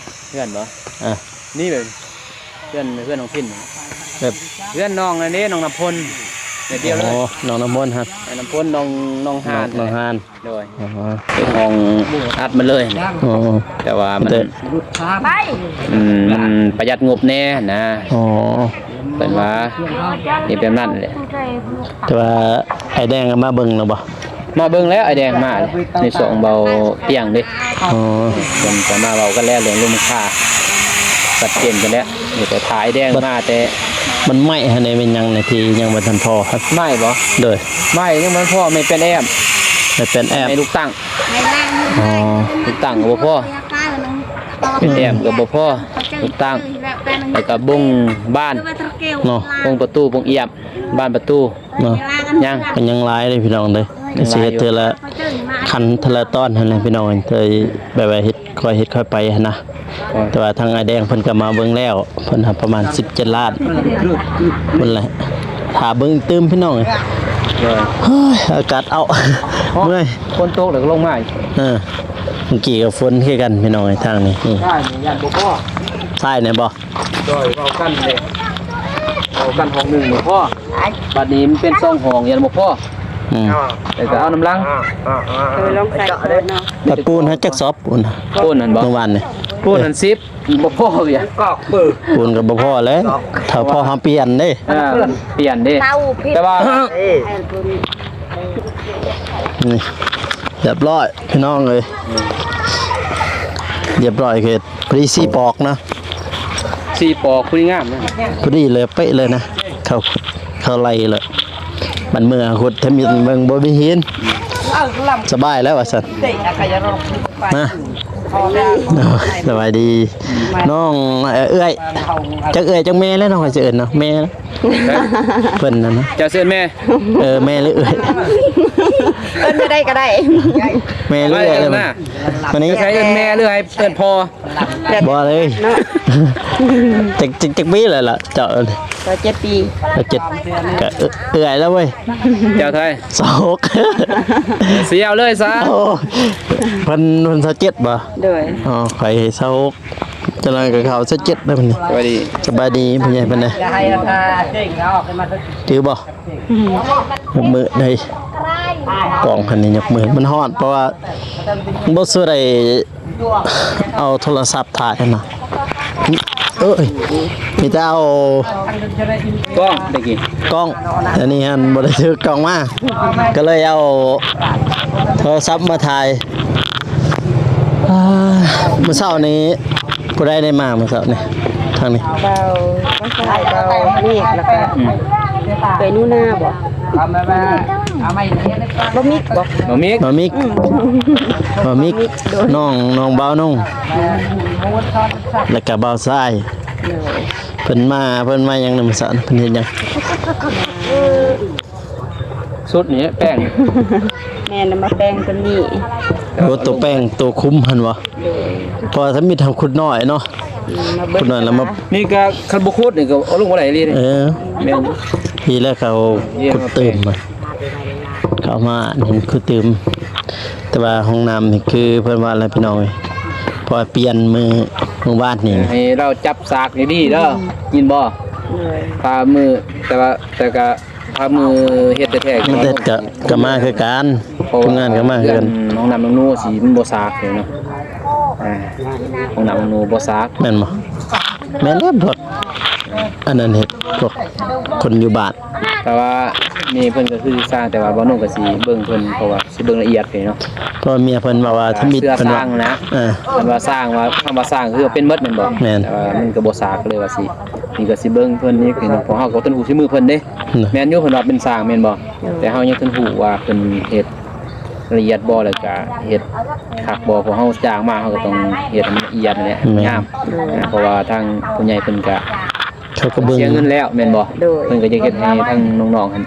ເຮືອນບໍ່? ອ່າ ນີ້ແບບ ເຮືອນ ເຮືອນນ້ອງພິນ ແບບ ເຮືອນນ້ອງອັນນີ້ ນ້ອງນ້ຳພົນ ແບບດຽວເລີຍ ອໍ ນ້ອງນ້ຳພົນຫັ້ນ ນ້ອງນ້ຳພົນ ນ້ອງ ນ້ອງຫານ ນ້ອງຫານ ໂດຍ ອໍ ເປັນຫ້ອງອັດມາເລີຍ ອໍ ແຕ່ວ່າມັນ ແຕ່ ໄປ ອືມ ມັນປະຢັດງົບແດ່ນະ ອໍ ເພິ່ນວ່າເຮັດແບບນັ້ນແຫຼະ ແຕ່ວ່າອ້າຍແດງມາເບິ່ງແລ້ວບໍ່? ມາເບິ່ງແລ້ວ ອ້າຍແດງມາໃນຊ່ອງເບົາຕຽງເດ້ ອໍ ເພິ່ນກໍມາເວົ້າກັນແລ້ວເລື່ອງລົງຄ່າ ຊັດເຈນກັນແລ້ວ ມີແຕ່ຖ້າອ້າຍແດງມາແຕ່ ມັນໄມ້ຫັ້ນເດ້ ແມ່ນຫຍັງນະທີ່ຍັງບໍ່ທັນພໍ? ໄມ້ບໍ່? ໂດຍ ໄມ້ຍັງບໍ່ທັນພໍ ໄມ້ແປ້ນແອ້ມ ໄມ້ແປ້ນແອ້ມ ໄມ້ລູກຕັ້ງ ອໍ ລູກຕັ້ງກໍບໍ່ພໍ ແປ້ນແອ້ມກໍບໍ່ພໍ ລູກຕັ້ງ ແລ້ວກໍບົງບານເນາະ ບົງປະຕູ ບົງອຽບ ບານປະຕູ ເນາະ ຍັງ ມັນຍັງຫຼາຍເດ້ພີ່ນ້ອງເດີ ຍັງຫຼາຍຢູ່ ຊິເຮັດເທື່ອລະຂັ້ນເທື່ອລະຕອນຫັ້ນແຫຼະພີ່ນ້ອງ ເລີຍແບບວ່າເຮັດ ຄ່ອຍເຮັດຄ່ອຍໄປຫັ້ນນະ ໂດຍ ແຕ່ວ່າທາງອ້າຍແດງເພິ່ນກໍມາເບິ່ງແລ້ວ ເພິ່ນຫາປະມານສິບເຈັດລ້ານພຸ້ນແຫຼະ ຖ້າເບິ່ງຕື່ມພີ່ນ້ອງເອີຍ ໂດຍ ເຮີ້ຍ ອາກາດເອົາ ເມື່ອຍ ຝົນຕົກແລ້ວກໍລົງມາອີກ ເອີ ເມື່ອກີ້ກໍຝົນຄືກັນພີ່ນ້ອງເອີຍ ທາງນີ້ ຊາຍນີ້ຢ້ານບໍ່ພໍ ຊາຍນີ້ບໍ່? ໂດຍ ເວົ້າກັນເດ້ ເວົ້າກັນຫ້ອງໜຶ່ງບໍ່ພໍ ບັດນີ້ມັນເປັນສອງຫ້ອງ ຢ້ານບໍ່ພໍ ອືມ ແລ້ວກໍເອົານຳຫຼັງ ເອີ ລອງໃສ່ກ່ອນເນາະ ແລ້ວປູນໃຫ້ຈັກສອບ ປູນ ປູນຫັ້ນບໍ່? ເມື່ອວານນີ້ ປູນຫັ້ນສິບ ບໍ່ພໍເວີຍ ປູນກໍບໍ່ພໍແຫຼະ ຖ້າພໍເຮົາປ່ຽນເດ້ ເອີ ປ່ຽນເດ້ ແຕ່ວ່າ ນີ້ ຮຽບຮ້ອຍພີ່ນ້ອງເອີຍ ຮຽບຮ້ອຍເຂດ ພໍດີສີ່ປອກນະ ສີ່ປອກ ພໍດີງາມນະ ພໍດີເລີຍ ເປະເລີຍນະ ເຂົ້າ ເຂົ້າໄລ່ເລີຍ ມັນເມື່ອຂຸດທຳອິດເບິ່ງບໍ່ມີຫີນ ສະບາຍແລ້ວວ່າຊັ້ນ ມາ ສະບາຍດີ ນ້ອງ ເອີ ເອື້ອຍ ຈັກເອື້ອຍຈັກແມ່ແລ້ວ ນ້ອງຂ້ອຍຊິເອີ້ນເນາະ ແມ່ ເພິ່ນນັ້ນນະ ເຈົ້າເອີ້ນແມ່ ເອີ ແມ່ຫຼືເອື້ອຍ ເອີ້ນແນວໃດກໍໄດ້ ແມ່ຫຼືເອື້ອຍ ມາເອີ້ນນະ ມານີ້ ໃຫ້ເອີ້ນແມ່ຫຼືໃຫ້ເອີ້ນພໍ່? ບໍ່ເລີຍ ເນາະ ຈັກ ຈັກ ຈັກປີແລ້ວລະເຈົ້າ? ຊາວເຈັດປີ ຊາວເຈັດ ກະເອື້ອຍແລ້ວເວີຍ ເຈົ້າເທົ່າໃດ? ຊາວຫົກ ຊິເອົາເລີຍຊະ ໂອ້ ເພິ່ນ ເພິ່ນຊາວເຈັດບໍ່? ໂດຍ ອໍ ຂ້ອຍຊາວຫົກ ຈັກໜ້ອຍກໍເຂົ້າຊາວເຈັດແລ້ວບັດນີ້ ສະບາຍດີ ສະບາຍດີພໍ່ໃຫຍ່ເພິ່ນເດ້ ຈື່ບໍ່? ຍົກມືໄດ້ ກ້ອງຄັນນີ້ຍົກມື ມັນຮ້ອນ ເພາະວ່າບໍ່ສູ່ໄດ້ເອົາໂທລະສັບຖ່າຍຫັ້ນນະ ເອີຍ ມີແຕ່ເອົາກ້ອງ ຕະກີ້ກ້ອງ ອັນນີ້ຫັ້ນບໍ່ໄດ້ຖືກ້ອງມາ ກໍເລີຍເອົາໂທລະສັບມາຖ່າຍ ອ່າ ມື້ເຊົ້ານີ້ຜູ້ໃດໄດ້ມາມື້ເຊົ້ານີ້? ທາງນີ້ ບ່າວ ບ່າວຊາຍ ບ່າວເມກ ແລ້ວກໍ ອືມ ເອື້ອຍໜູນາບໍ? ບ່າວມິກບໍ? ບ່າວມິກ ບ່າວມິກ ອືມ ບ່າວມິກ ໂດຍ ນ້ອງ ນ້ອງບ່າວນົງ ແລ້ວກໍບ່າວຊາຍ ໂດຍ ເພິ່ນມາ ເພິ່ນມາຫຍັງນຳຊັ້ນ ເພິ່ນເຮັດຫຍັງ? ຊຸດນີ້ແປ້ງ ແມ່ນ ມາແປ້ງຕົວນີ້ ໂອ້ ຕົວແປ້ງ ຕົວຄຸມຫັ້ນຫວາ? ໂດຍ ເພາະວ່າທຳອິດເຮົາຂຸດນ້ອຍເນາະ ອືມ ມາເບິ່ງ ຂຸດນ້ອຍແລ້ວມາ ນີ້ກໍຄັນບໍ່ຂຸດນີ້ກໍເອົາລົງບໍ່ໄດ້ອີ່ຫຼີເດ້ ເອີ ແມ່ນ ປີແລ້ວເຂົາຂຸດຕື່ມ ເຂົາມານີ້ຂຸດຕື່ມ ແຕ່ວ່າຫ້ອງນ້ຳນີ້ຄືເພິ່ນວ່າແຫຼະພີ່ນ້ອງເອີຍ ເພາະວ່າປ່ຽນມື້ ມື້ວານນີ້ ໃຫ້ລາວຈັບສາກດີໆເດີ ອືມ ຍິນບໍ່? ໂດຍ ພາມື ແຕ່ວ່າ ແຕ່ກະ ພາມືເຮັດແທ້ໆ ມັນເຮັດກະ ກະມາຄືກັນ ເພາະວ່າ ທີມງານກະມາຄືກັນ ຫ້ອງນ້ຳນ້ອງໜູຊິມັນບໍ່ສາກເນາະ ອ່າ ຫ້ອງນ້ຳນ້ອງໜູບໍ່ສາກ ແມ່ນບໍ່? ແມ່ນແລ້ວ ພວກອັນນັ້ນເຮັດ ພວກຄົນຢູ່ບ້ານ ແຕ່ວ່າແມ່ເພິ່ນກະຄືຊ່າງ ແຕ່ວ່າບ່າວນົງກະຊິເບິ່ງເພິ່ນ ເພາະວ່າຊິເບິ່ງລະອຽດເດເນາະ ເພາະວ່າເມຍເພິ່ນເວົ້າວ່າທຳອິດ ເພິ່ນວ່າ ເອີ ເພິ່ນວ່າຊ່າງວ່າ ຄຳວ່າຊ່າງຄືເປັນໝົດແມ່ນບໍ່? ແມ່ນ ແຕ່ວ່າມັນກະບໍ່ສາກ ກະເລີຍວ່າຊິ ນີ້ກະຊິເບິ່ງເພິ່ນອີກເນາະ ເພາະເຮົາກະບໍ່ທັນຮູ້ຊິມືເພິ່ນເດ້ ແມ່ນຢູ່ ເພິ່ນວ່າເປັນຊ່າງແມ່ນບໍ່? ແຕ່ເຮົາຍັງທັນຮູ້ວ່າເພິ່ນເຮັດລະອຽດບໍ່ ແລ້ວກະເຮັດຄັກບໍ່ ເພາະເຮົາຈ້າງມາ ເຮົາກະຕ້ອງເຮັດໃຫ້ມັນລະອຽດຫັ້ນແຫຼະ ງາມ ເພາະວ່າທາງຜູ້ໃຫຍ່ເພິ່ນກະ ເຂົາກະເບິ່ງ ເສຍເງິນແລ້ວແມ່ນບໍ່? ໂດຍ ເພິ່ນກະຢາກເຮັດໃຫ້ທາງນ້ອງໆຫັ້ນ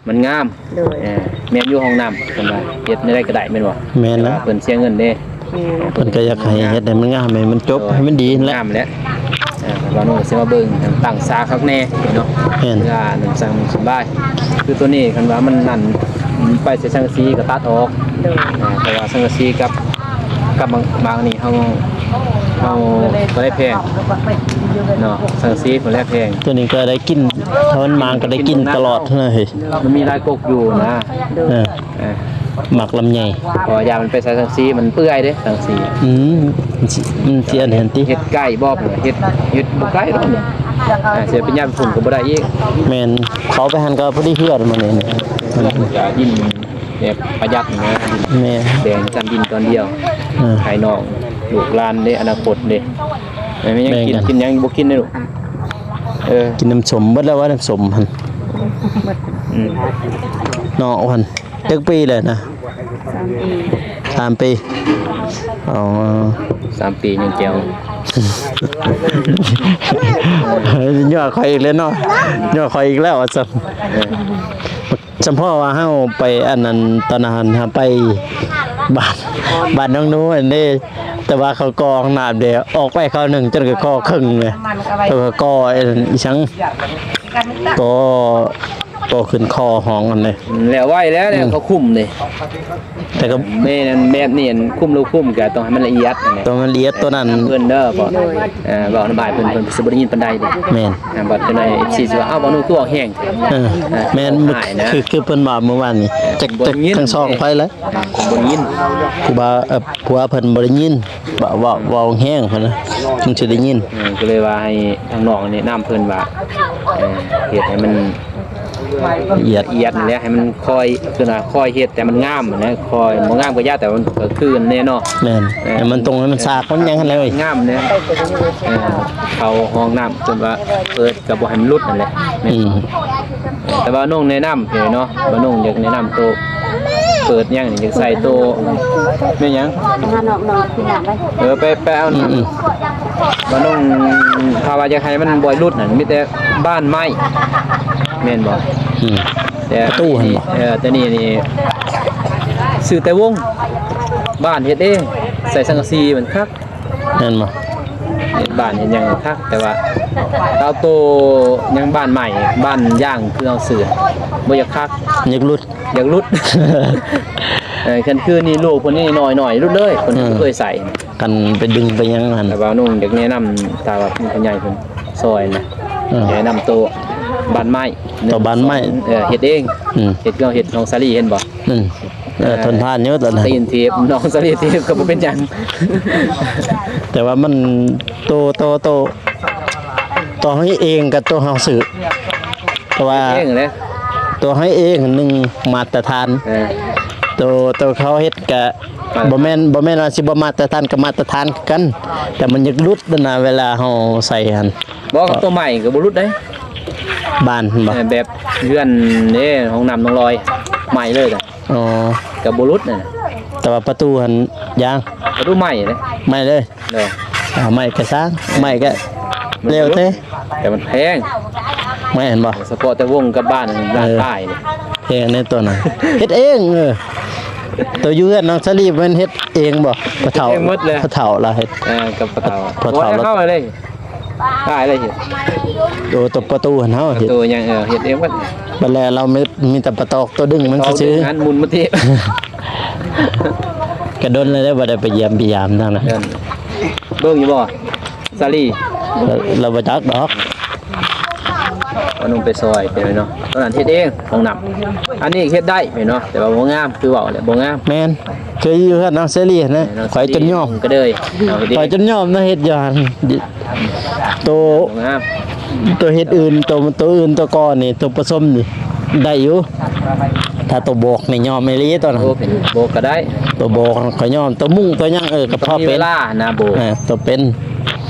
ມັນງາມ ໂດຍ ເອີ ແມ່ນຢູ່ ຫ້ອງນ້ຳ ເພິ່ນວ່າເຮັດແນວໃດກະໄດ້ແມ່ນບໍ່? ແມ່ນແລ້ວ ເພິ່ນເສຍເງິນເດ້ ແມ່ນ ເພິ່ນກະຢາກໃຫ້ເຮັດໃຫ້ມັນງາມ ໃຫ້ມັນຈົບ ໃຫ້ມັນດີຫັ້ນແຫຼະ ງາມແຫຼະ ເອີ ບ່າວນົງຊິມາເບິ່ງ ຕັ້ງສາກຄັກແນ່ເນາະ ແມ່ນ ເພື່ອນັ້ນຈັ່ງສະບາຍ ຄືໂຕນີ້ຄັນວ່າມັນນັ້ນ ໄປໃສ່ສັງກະສີກະຕັດອອກ ໂດຍ ເພາະວ່າສັງກະສີກັບ ກັບບາງ ບາງນີ້ເຮົາ ເຮົາບໍ່ໄດ້ແພງເນາະ ສັງກະສີບໍ່ໄດ້ແພງ ໂຕນີ້ກະໄດ້ກິນ ຖ້າມັນໝາກະໄດ້ກິນຕະຫຼອດຫັ້ນນະເຮີ້ຍ ມັນມີຫຼາຍກົກຢູ່ນະ ໂດຍ ເອີ ໝາກລຳໄຍ ເພາະວ່າຢາມັນໄປໃສ່ສັງກະສີມັນເປື່ອຍເດ້ ສັງກະສີ ອືມ ມັນຊິ ມັນຊິອັນຫັ້ນຕິ ເຮັດໃກ້ບໍ່ ເຮັດ ເຮັດບໍ່ໃກ້ດອກ ອ່າ ຊິໄປຍາມຝຸ່ນກະບໍ່ໄດ້ອີກ ແມ່ນ ເຂົ້າໄປຫັ້ນກະພໍດີເຮືອນມື້ນີ້ ດິນແບບປະຢັດນະ ແມ່ນ ແບ່ງຊັ້ນດິນຕອນດຽວ ເອີ ໃຫ້ນ້ອງລູກຫຼານເດ້ ອະນາຄົດເດ້ ແມ່ນຫຍັງກິນ ແບ່ງກັນ ກິນຫຍັງບໍ່ກິນເດ້ລູກ ເອີ ກິນນ້ຳສົ້ມ ເບິດແລ້ວວ່ານ້ຳສົ້ມຫັ້ນ ອືມ ເນາະ ອັນ ຈັກປີແລ້ວນະ? ສາມປີ ສາມປີ ອໍ ສາມປີຍັງແຈ່ວ ຍໍຂ້ອຍອີກແລ້ວເນາະ ຍໍຂ້ອຍອີກແລ້ວວ່າຊັ້ນ ເອີ ສຳເພາະວ່າເຮົາໄປອັນນັ້ນ ຕອນນັ້ນເຮົາໄປບ້ານ ບ້ານນ້ອງໜູຫັ້ນເດ້ ແຕ່ວ່າເຂົາກໍ່ຫ້ອງນ້ຳເດ້ ອອກໄປຄາວໜຶ່ງຈົນກະກໍ່ເຄິ່ງເລີຍ ເຂົາກໍ່ອັນນັ້ນອີ່ຫຍັງ ກໍ່ ກໍ່ຂຶ້ນຄໍຫ້ອງຫັ້ນເດ້ ແລ້ວໄວແລ້ວ ອືມ ເຂົາຄຸມເດ້ ແຕ່ກະ ແມ່ນ ແບບນີ້ ຄຸມຫຼືບໍ່ຄຸມກະຕ້ອງໃຫ້ມັນລະອຽດຫັ້ນແຫຼະ ຕ້ອງລະອຽດໂຕນັ້ນ ເພິ່ນເດີ ເວົ້ານຳອ້າຍເພິ່ນ ເພິ່ນຊິບໍ່ໄດ້ຍິນປານໃດເດ້ ແມ່ນ ອ່າ ບັດເພິ່ນ ເອັຟຊີ ຊິວ່າ ອ້າວ ບ່າວໜູຄືອອກແຮງ ເອີ ແມ່ນ ຄື ຄືເພິ່ນວ່າມື້ວານນີ້ ຈັກ ຈັກທັງສອງໃຜລະ ບໍ່ໄດ້ຍິນ ຜູ້ບ່າວ ເອີ ຜົວເພິ່ນບໍ່ໄດ້ຍິນ ເວົ້າ ເວົ້າ ເວົ້າແຮງເພິ່ນນະ ຈຶ່ງຊິໄດ້ຍິນ ເອີ ກະເລີຍວ່າໃຫ້ທາງນ້ອງແນະນຳເພິ່ນວ່າ ເອີ ເຮັດໃຫ້ມັນລະອຽດ ລະອຽດຫັ້ນແຫຼະ ໃຫ້ມັນຄ່ອຍ ຄືວ່າຄ່ອຍເຮັດແຕ່ມັນງາມຫັ້ນນະ ຄ່ອຍ ບໍ່ງາມກະຢ່າ ແຕ່ມັນກະຄືແນ່ເນາະ ແມ່ນ ເອີ ໃຫ້ມັນຕົງ ໃຫ້ມັນສາກ ມັນຫຍັງຫັ້ນແຫຼະເວີຍ ງາມແນ່ ເອີ ເຂົ້າຫ້ອງນ້ຳ ເພິ່ນວ່າເປີດກະບໍ່ໃຫ້ມັນຫຼຸດຫັ້ນແຫຼະ ອືມ ແຕ່ວ່ານ້ອງແນະນຳເນາະ ວ່ານ້ອງຢາກແນະນຳໂຕ ເປີດຫຍັງນີ້ ຢາກໃສ່ໂຕ ແມ່ນຫຍັງ ຫານ້ອງໆກິນນ້ຳໄປ ເອີ ໄປ ໄປເອົາ ອືມ ອືມ ບ້ານດົງ ຖ້າວ່າຢາກໃຫ້ມັນບໍ່ຫຼຸດນັ້ນ ມີແຕ່ບານໄມ້ ແມ່ນບໍ່? ອືມ ແຕ່ປະຕູຫັ້ນບໍ່? ເອີ ແຕ່ນີ້ນີ້ຊື້ແຕ່ວົງ ບານເຮັດເອງ ໃສ່ສັງກະສີມັນຄັກ ແມ່ນບໍ່? ເຮັດບານເຮັດຫຍັງຄັກ ແຕ່ວ່າເອົາໂຕຫຍັງບານໄມ້ ບານຢາງຄືເຮົາຊື້ ບໍ່ຢາກຄັກ ຢາກຫຼຸດ ຢາກຫຼຸດ ເອີ ຄັນຄືນີ້ລູກເພິ່ນນີ້ນ້ອຍໆ ຫຼຸດເລີຍ ເພິ່ນ ເອີ ບໍ່ເຄີຍໃສ່ ຄັນໄປດຶງໄປຫຍັງຫັ້ນ ແຕ່ວ່າໜຸ່ງຢາກແນະນຳ ຖ້າວ່າຜູ້ໃຫຍ່ເພິ່ນຊ່ອຍນະ ເອີ ແນະນຳໂຕບານໄມ້ ໂຕບານໄມ້ ເອີ ເຮັດເອງ ອືມ ເຮັດຄືເຮົາເຮັດນ້ອງສາລີ ເຫັນບໍ່? ອືມ ເອີ ເອີ ທົນທານຢູ່ຕອນນັ້ນ ຕີນຖີບ ນ້ອງສາລີຖີບກໍບໍ່ເປັນຫຍັງ ແຕ່ວ່າມັນໂຕ ໂຕ ໂຕ ໂຕເຮົາເຮັດເອງກັບໂຕເຮົາຊື້ ເພາະວ່າເຮັດເອງເດ້ ໂຕເຮົາເອງໜຶ່ງມາດຕະຖານ ເອີ ໂຕ ໂຕເຂົາເຮັດກະ ມາດຕະຖານ ບໍ່ແມ່ນ ບໍ່ແມ່ນວ່າຊິບໍ່ມາດຕະຖານ ກໍມາດຕະຖານຄືກັນ ແຕ່ມັນຢາກຫຼຸດຫັ້ນນະ ເວລາເຮົາໃສ່ຫັ້ນ ບໍ່ ກັບໂຕໃໝ່ກໍບໍ່ຫຼຸດເດ້ ບານຫັ້ນບໍ່? ເອີ ແບບເຮືອນເດ້ ຫ້ອງນ້ຳນ້ອງລອຍ ໃໝ່ເລີຍນະ ອໍ ກໍບໍ່ຫຼຸດນະ ແຕ່ວ່າປະຕູຫັ້ນຢາງ ປະຕູໃໝ່ເດ້ ໃໝ່ເລີຍ ໂດຍ ເອົາໃໝ່ກະຊ່າງ ໃໝ່ກະແລ້ວແຕ່ ແຕ່ມັນແພງ ແມ່ນບໍ່? ສະເພາະແຕ່ວົງກັບບານ ເອີ ລ້ານປາຍ ແພງໃນຕົວນັ້ນ ເຮັດເອງ ເອີ ຕົວຢູ່ເຮືອນນ້ອງສາລີແມ່ນເຮັດເອງບໍ່? ພໍ່ເຖົ້າ ເຮັດເອງໝົດເລີຍ ພໍ່ເຖົ້າລາວເຮັດ ເອີ ກັບພໍ່ເຖົ້າ ພໍ່ເຖົ້າລາວ ເຮົາເລີຍ ຫຼາຍເລີຍເຮັດ ໂອ້ ຕົວປະຕູຫັ້ນເຮົາເຮັດ ປະຕູຫຍັງ ເອີ ເຮັດເອງໝົດ ບັດແລ້ວລາວມີ ມີແຕ່ປະຕອກຕົວດຶງມັນຊື່ໆ ນັ້ນໝຸນມາຕິ ກະດົນແລ້ວເດ້ ບໍ່ໄດ້ໄປຢ້ຽມໄປຢາມທາງນັ້ນ ເບິ່ງຢູ່ບໍ່ ສາລີ ລາວ ລາວບໍ່ຈັກດອກ ເອົາໜຸ່ງໄປຊ່ອຍ ເປັນໄງເນາະ ຕອນນັ້ນເຮັດເອງຫ້ອງນ້ຳ ອັນນີ້ເຮັດໄດ້ເນາະ ແຕ່ວ່າບໍ່ງາມ ຄືເວົ້າແຫຼະ ບໍ່ງາມ ແມ່ນ ຄືຢູ່ເຮືອນນ້ອງເສລີນະ ແມ່ນ ຂ້ອຍຈົນຍອມ ກໍເລີຍເອົາເຮັດເອງ ຂ້ອຍຈົນຍອມນະ ເຮັດຢູ່ຫັ້ນ ໂຕ ບໍ່ງາມ ໂຕເຮັດອື່ນ ໂຕ ໂຕອື່ນ ໂຕກໍນີ້ ໂຕປະສົມນີ້ໄດ້ຢູ່ ຖ້າໂຕບອກນີ້ຍອມອີ່ຫຼີຕອນນັ້ນ ໂອ້ ເປັນບອກກໍໄດ້ ໂຕບອກຂ້ອຍຍອມ ໂຕມຸງ ໂຕຫຍັງ ເອີ ກໍພໍເປັນ ມີເວລານະ ໂບກ ເອີ ໂຕເປັນ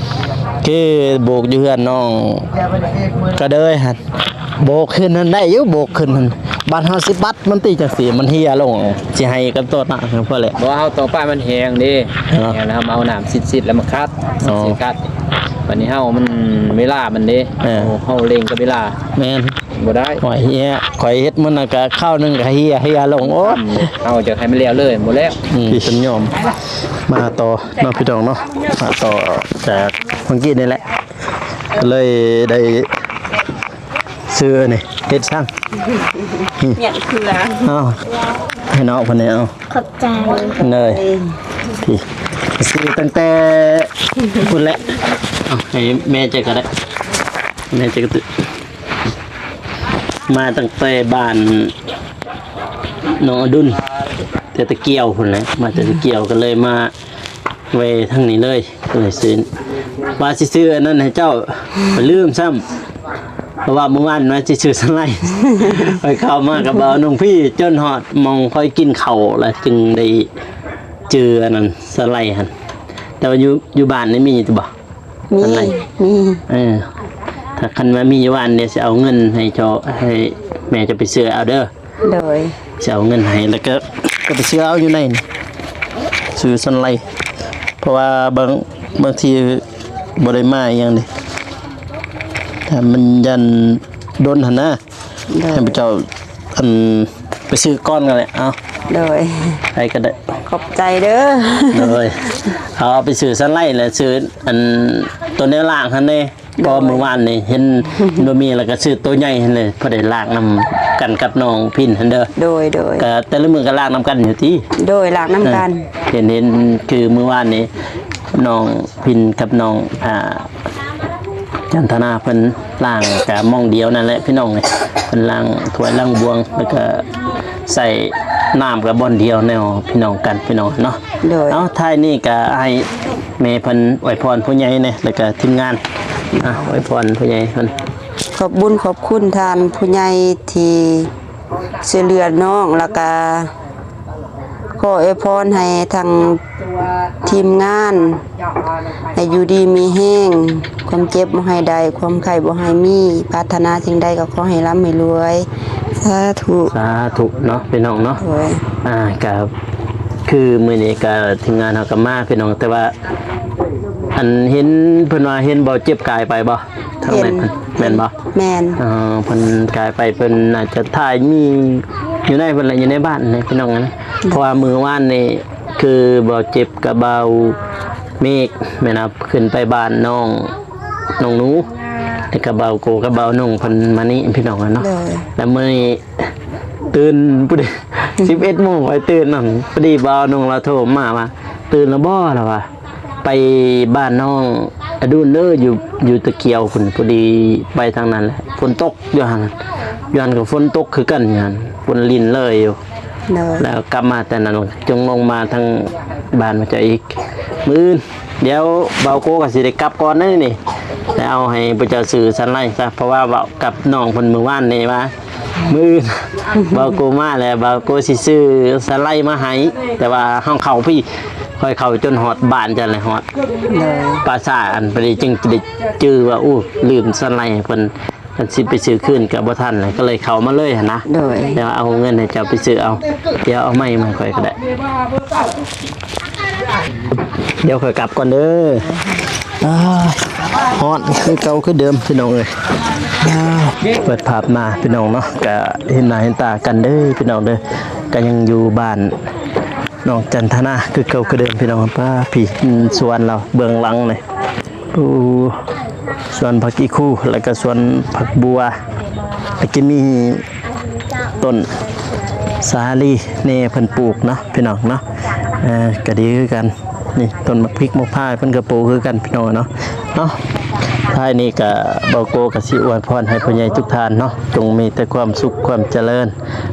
ຄືໂບກຢູ່ເຮືອນນ້ອງກະເດີຍຫັ້ນ ໂບກຂຶ້ນຫັ້ນໄດ້ຢູ່ ໂບກຂຶ້ນຫັ້ນ ບາດເຮົາຊິປັດມັນຕິ ຈັ່ງຊີ້ມັນເຮຍລົງ ຊິໃຫ້ກັບໂຕນະ ພໍແລ້ວ ບໍ່ ເຮົາຕ້ອງປະໃຫ້ມັນແຫ້ງເດ້ ເນາະ ແຫ້ງແລ້ວເຮົາມາເອົານ້ຳຊິດໆ ແລ້ວມາຂັດ ອໍ ຊິຂັດ ບັດນີ້ເຮົາມັນເວລາມັນເດ້ ເອີ ເຮົາ ເຮົາເລັ່ງກັບເວລາ ແມ່ນ ບໍ່ໄດ້ ຂ້ອຍເຮຍ ຂ້ອຍເຮັດມື້ນັ້ນກະຄາວໜຶ່ງກະເຮຍ ເຮຍລົງ ໂອ້ຍ ເຮົາຈະໃຫ້ມັນແລ້ວເລີຍ ບໍ່ແລ້ວ ອືມ ທີ່ສັນຍອມ ມາຕໍ່ເນາະ ພີ່ນ້ອງເນາະ ມາຕໍ່ຈາກເມື່ອກີ້ນີ້ແຫຼະ ກໍເລີຍໄດ້ ຊື້ອັນນີ້ເຮັດຊ່າງ ຫຍັງເຄືອ ເອົາ ໃຫ້ນ້ອງເພິ່ນນີ້ ເອົາ ຂອບໃຈ ເລີຍ ພີ່ ຊື້ຕັ້ງແຕ່ພຸ້ນແຫຼະ ເອົາ ໃຫ້ແມ່ເຈົ້າກໍໄດ້ ແມ່ເຈົ້າກໍ ມາຕັ້ງແຕ່ບ້ານໜອງອະດຸນ ແຕ່ຕະກ່ຽວພຸ້ນແຫຼະ ມາແຕ່ຕະກ່ຽວ ກໍເລີຍມາ ແວ່ທາງນີ້ເລີຍ ກໍເລີຍຊື້ ວ່າຊິຊື້ອັນນັ້ນໃຫ້ເຈົ້າ ໄປລືມຊ້ຳ ເພາະວ່າມື້ວານວ່າຊິຊື້ສະໄລ ຂ້ອຍເຂົ້າມາກັບບ່າວໜຸ່ງພີ້ ຈົນຮອດໝ່ອງຂ້ອຍກິນເຂົ້າ ແລ້ວຈຶ່ງໄດ້ຈື່ອັນນັ້ນ ສະໄລຫັ້ນ ແຕ່ວ່າຢູ່ ຢູ່ບ້ານນີ້ມີຢູ່ບໍ່? ມີ ສະໄລ ມີ ເອີ ຖ້າຄັນວ່າມີຢູ່ບ້ານ ດຽວຊິເອົາເງິນໃຫ້ເຈົ້າ ໃຫ້ແມ່ເຈົ້າໄປຊື້ເອົາເດີ. ໂດຍ ຊິເອົາເງິນໃຫ້ ແລ້ວກໍ ກໍໄປຊື້ເອົາຢູ່ໃນນີ້ ຊື້ສັນໄລ ເພາະວ່າບາງ ບາງທີບໍ່ໄດ້ມາອີ່ຫຍັງເດ້ ຖ້າມັນຢ້ານດົນຫັ້ນນະ ໂດຍ ໃຫ້ພະເຈົ້າ ອັນ ໄປຊື້ກ່ອນກໍໄດ້ ເອົາ ໂດຍ ໃຜກໍໄດ້ ຂອບໃຈເດີ ໂດຍ ເອົາ ເອົາໄປຊື້ສັນໄລ ແລ້ວຊື້ ອັນ ໂຕແນວລ້າງຫັ້ນເດ້ ໂດຍ ເພາະມື້ວານນີ້ເຫັນບໍ່ມີ ແລ້ວກໍຊື້ໂຕໃຫຍ່ຫັ້ນເລີຍ ພໍໄດ້ລ້າງນຳກັນກັບນ້ອງພິນຫັ້ນເດີ ໂດຍ ໂດຍ ກໍແຕ່ລະມື້ກໍລ້າງນຳກັນຢູ່ຕິ ໂດຍ ລ້າງນຳກັນ ເອີ ເຫັນ ເຫັນຄືມື້ວານນີ້ນ້ອງພິນກັບນ້ອງ ອ່າ ຈັນທະນາເພິ່ນລ້າງກະໝ່ອງດຽວນັ້ນແຫຼະພີ່ນ້ອງເອີຍ ເພິ່ນລ້າງຖ້ວຍລ້າງບ່ວງ ແລ້ວກະໃສ່ນ້ຳກະບ່ອນດຽວແນວພີ່ນ້ອງກັນ ພີ່ນ້ອງເນາະ ໂດຍ ເອົາ ທ້າຍນີ້ກະໃຫ້ແມ່ເພິ່ນອວຍພອນຜູ້ໃຫຍ່ແດ່ ແລ້ວກະທີມງານ ອ່າ ອວຍພອນຜູ້ໃຫຍ່ເພິ່ນ ຂອບບຸນຂອບຄຸນທ່ານຜູ້ໃຫຍ່ທີ່ ຊ່ວຍເຫຼືອນ້ອງ ແລ້ວກະຂໍອວຍພອນໃຫ້ທັງທີມງານ ໃຫ້ຢູ່ດີມີແຮງ ຄວາມເຈັບບໍ່ໃຫ້ໄດ້ ຄວາມໄຂ້ບໍ່ໃຫ້ມີ ປາດຖະໜາສິ່ງໃດກໍຂໍໃຫ້ລ່ຳໃຫ້ລວຍ ສາທຸ ສາທຸເນາະ ພີ່ນ້ອງເນາະ ໂດຍ ອ່າ ກະຄືມື້ນີ້ກະທີມງານເຮົາກໍມາ ພີ່ນ້ອງ ແຕ່ວ່າ ອັນເຫັນເພິ່ນວ່າເຫັນເບົາເຈັບກາຍໄປບໍ່? ທາງໃນ ເຫັນ ເພິ່ນແມ່ນບໍ່? ແມ່ນ ອໍ ເພິ່ນກາຍໄປ ເພິ່ນອາດຈະຖ່າຍມີຢູ່ໃນເພິ່ນແຫຼະ ຢູ່ໃນບ້ານນີ້ພີ່ນ້ອງນະ ເພາະວ່າມື້ວານນີ້ຄືເບົາເຈັບກັບເບົາເມກແມ່ນນະ ຂຶ້ນໄປບ້ານນ້ອງ ນ້ອງໜູ ແລ້ວກໍເບົາໂກກັບເບົາໜຸ່ງເພິ່ນມານີ້ພີ່ນ້ອງເນາະ ໂດຍ ແລ້ວມື້ນີ້ຕື່ນພໍດີ ສິບເອັດໂມງຂ້ອຍຕື່ນນຳ ພໍດີເບົາໜຸ່ງລາວໂທມາວ່າ ຕື່ນແລ້ວບໍ່? ລາວວ່າ ໄປບ້ານນ້ອງອະດຸນເດີ ຢູ່ ຢູ່ຕະກຽວພຸ້ນ ພໍດີໄປທາງນັ້ນແຫຼະ ຝົນຕົກຢູ່ຫັ້ນ ຢູ່ຫັ້ນກໍຝົນຕົກຄືກັນ ຢູ່ຫັ້ນຝົນລິນເລີຍຢູ່ ໂດຍ ແລ້ວກັບມາແຕ່ນັ້ນຈຶ່ງລົງມາທາງບ້ານພະເຈົ້າອີກ ມື້ອື່ນ ດຽວເບົາໂກກໍຊິໄດ້ກັບກ່ອນເດ້ນີ້ ແລ້ວເອົາໃຫ້ພະເຈົ້າຊື້ສັນໄລຊະ ເພາະວ່າເວົ້າກັບນ້ອງເພິ່ນມື້ວານນີ້ວ່າ ມື້ອື່ນເບົາໂກມາແລ້ວ ເບົາໂກຊິຊື້ສະໄລມາໃຫ້ ແຕ່ວ່າເຮົາເຂົ້າພີ້ ຂ້ອຍເຂົ້າຈົນຮອດບ້ານຈັ່ງແຫຼະຮອດ ໂດຍ ປາສາດ ອັນ ພໍດີຈຶ່ງໄດ້ຈື່ວ່າ ໂອ້ ລືມສະໄລໃຫ້ເພິ່ນ ຄັນຊິໄປຊື້ຄືນກໍບໍ່ທັນແຫຼະ ກໍເລີຍເຂົ້າມາເລີຍຫັ້ນນະ ໂດຍ ແຕ່ວ່າເອົາເງິນໃຫ້ເຈົ້າໄປຊື້ເອົາ ດຽວເອົາໃໝ່ມາໃຫ້ຂ້ອຍກໍໄດ້ ດຽວຂ້ອຍກັບກ່ອນເດີ ອ້າ ຮ້ອນຄືເກົ່າຄືເດີມພີ່ນ້ອງເອີຍ ອ້າ ເປີດພາບມາພີ່ນ້ອງເນາະ ກະເຫັນໜ້າເຫັນຕາກັນເດີພີ່ນ້ອງເດີ ກະຍັງຢູ່ບ້ານນ້ອງຈັນທະນາຄືເກົ່າຄືເດີມພີ່ນ້ອງ ປ້າ ພີ້ສວນລາວເບື້ອງຫຼັງນີ້ ໂອ້ ສວນຜັກອີ່ຄູ ແລ້ວກໍສວນຜັກບົ່ວ ແລ້ວກໍມີຕົ້ນສາລີແດ່ເພິ່ນປູກເນາະ ພີ່ນ້ອງເນາະ ເອີ ກໍດີຄືກັນ ນີ້ຕົ້ນໝາກພິກໝາກພ້າວເພິ່ນກໍປູກຄືກັນພີ່ນ້ອງເນາະ ເນາະ ທ້າຍນີ້ກໍເບົາໂກກໍຊິອວຍພອນໃຫ້ຜູ້ໃຫຍ່ທຸກທ່ານເນາະ ຈົ່ງມີແຕ່ຄວາມສຸກຄວາມຈະເລີນ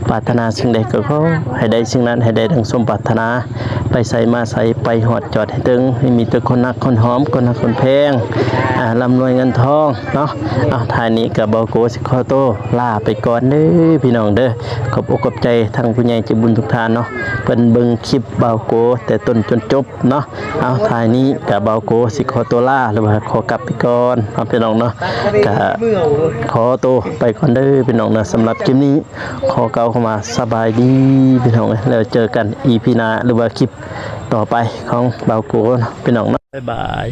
ປາດຖະໜາສິ່ງໃດກໍຂໍໃຫ້ໄດ້ສິ່ງນັ້ນ ໃຫ້ໄດ້ດັ່ງສົມປາດຖະໜາ ໄປໃສມາໃສ ໄປຮອດຈອດໃຫ້ເຖິງ ໃຫ້ມີແຕ່ຄົນຮັກຄົນຫອມ ຄົນຮັກຄົນແພງ ອ່າ ລ່ຳລວຍເງິນທອງເນາະ ເອົາ ທ້າຍນີ້ກໍເບົາໂກຊິຂໍໂຕລາໄປກ່ອນເດີພີ່ນ້ອງເດີ ຂອບອົກຂອບໃຈທັງຜູ້ໃຫຍ່ໃຈບຸນທຸກທ່ານເນາະ ເພິ່ນເບິ່ງຄລິບເບົາໂກແຕ່ຕົ້ນຈົນຈົບເນາະ ເອົາ ທ້າຍນີ້ກະເບົາໂກຊິຂໍຕົວລາ ຫຼືວ່າຂໍກັບໄປກ່ອນເນາະ ພີ່ນ້ອງເນາະ ກະຂໍໂຕໄປກ່ອນເດີພີ່ນ້ອງເນາະ ສຳລັບຄລິບນີ້ຂໍກ່າວຄຳວ່າສະບາຍດີພີ່ນ້ອງເອີຍ ແລ້ວເຈີກັນອີພີໜ້າ ຫຼືວ່າຄລິບຕໍ່ໄປຂອງເບົາໂກເນາະ ພີ່ນ້ອງເນາະ ບາຍບາຍ.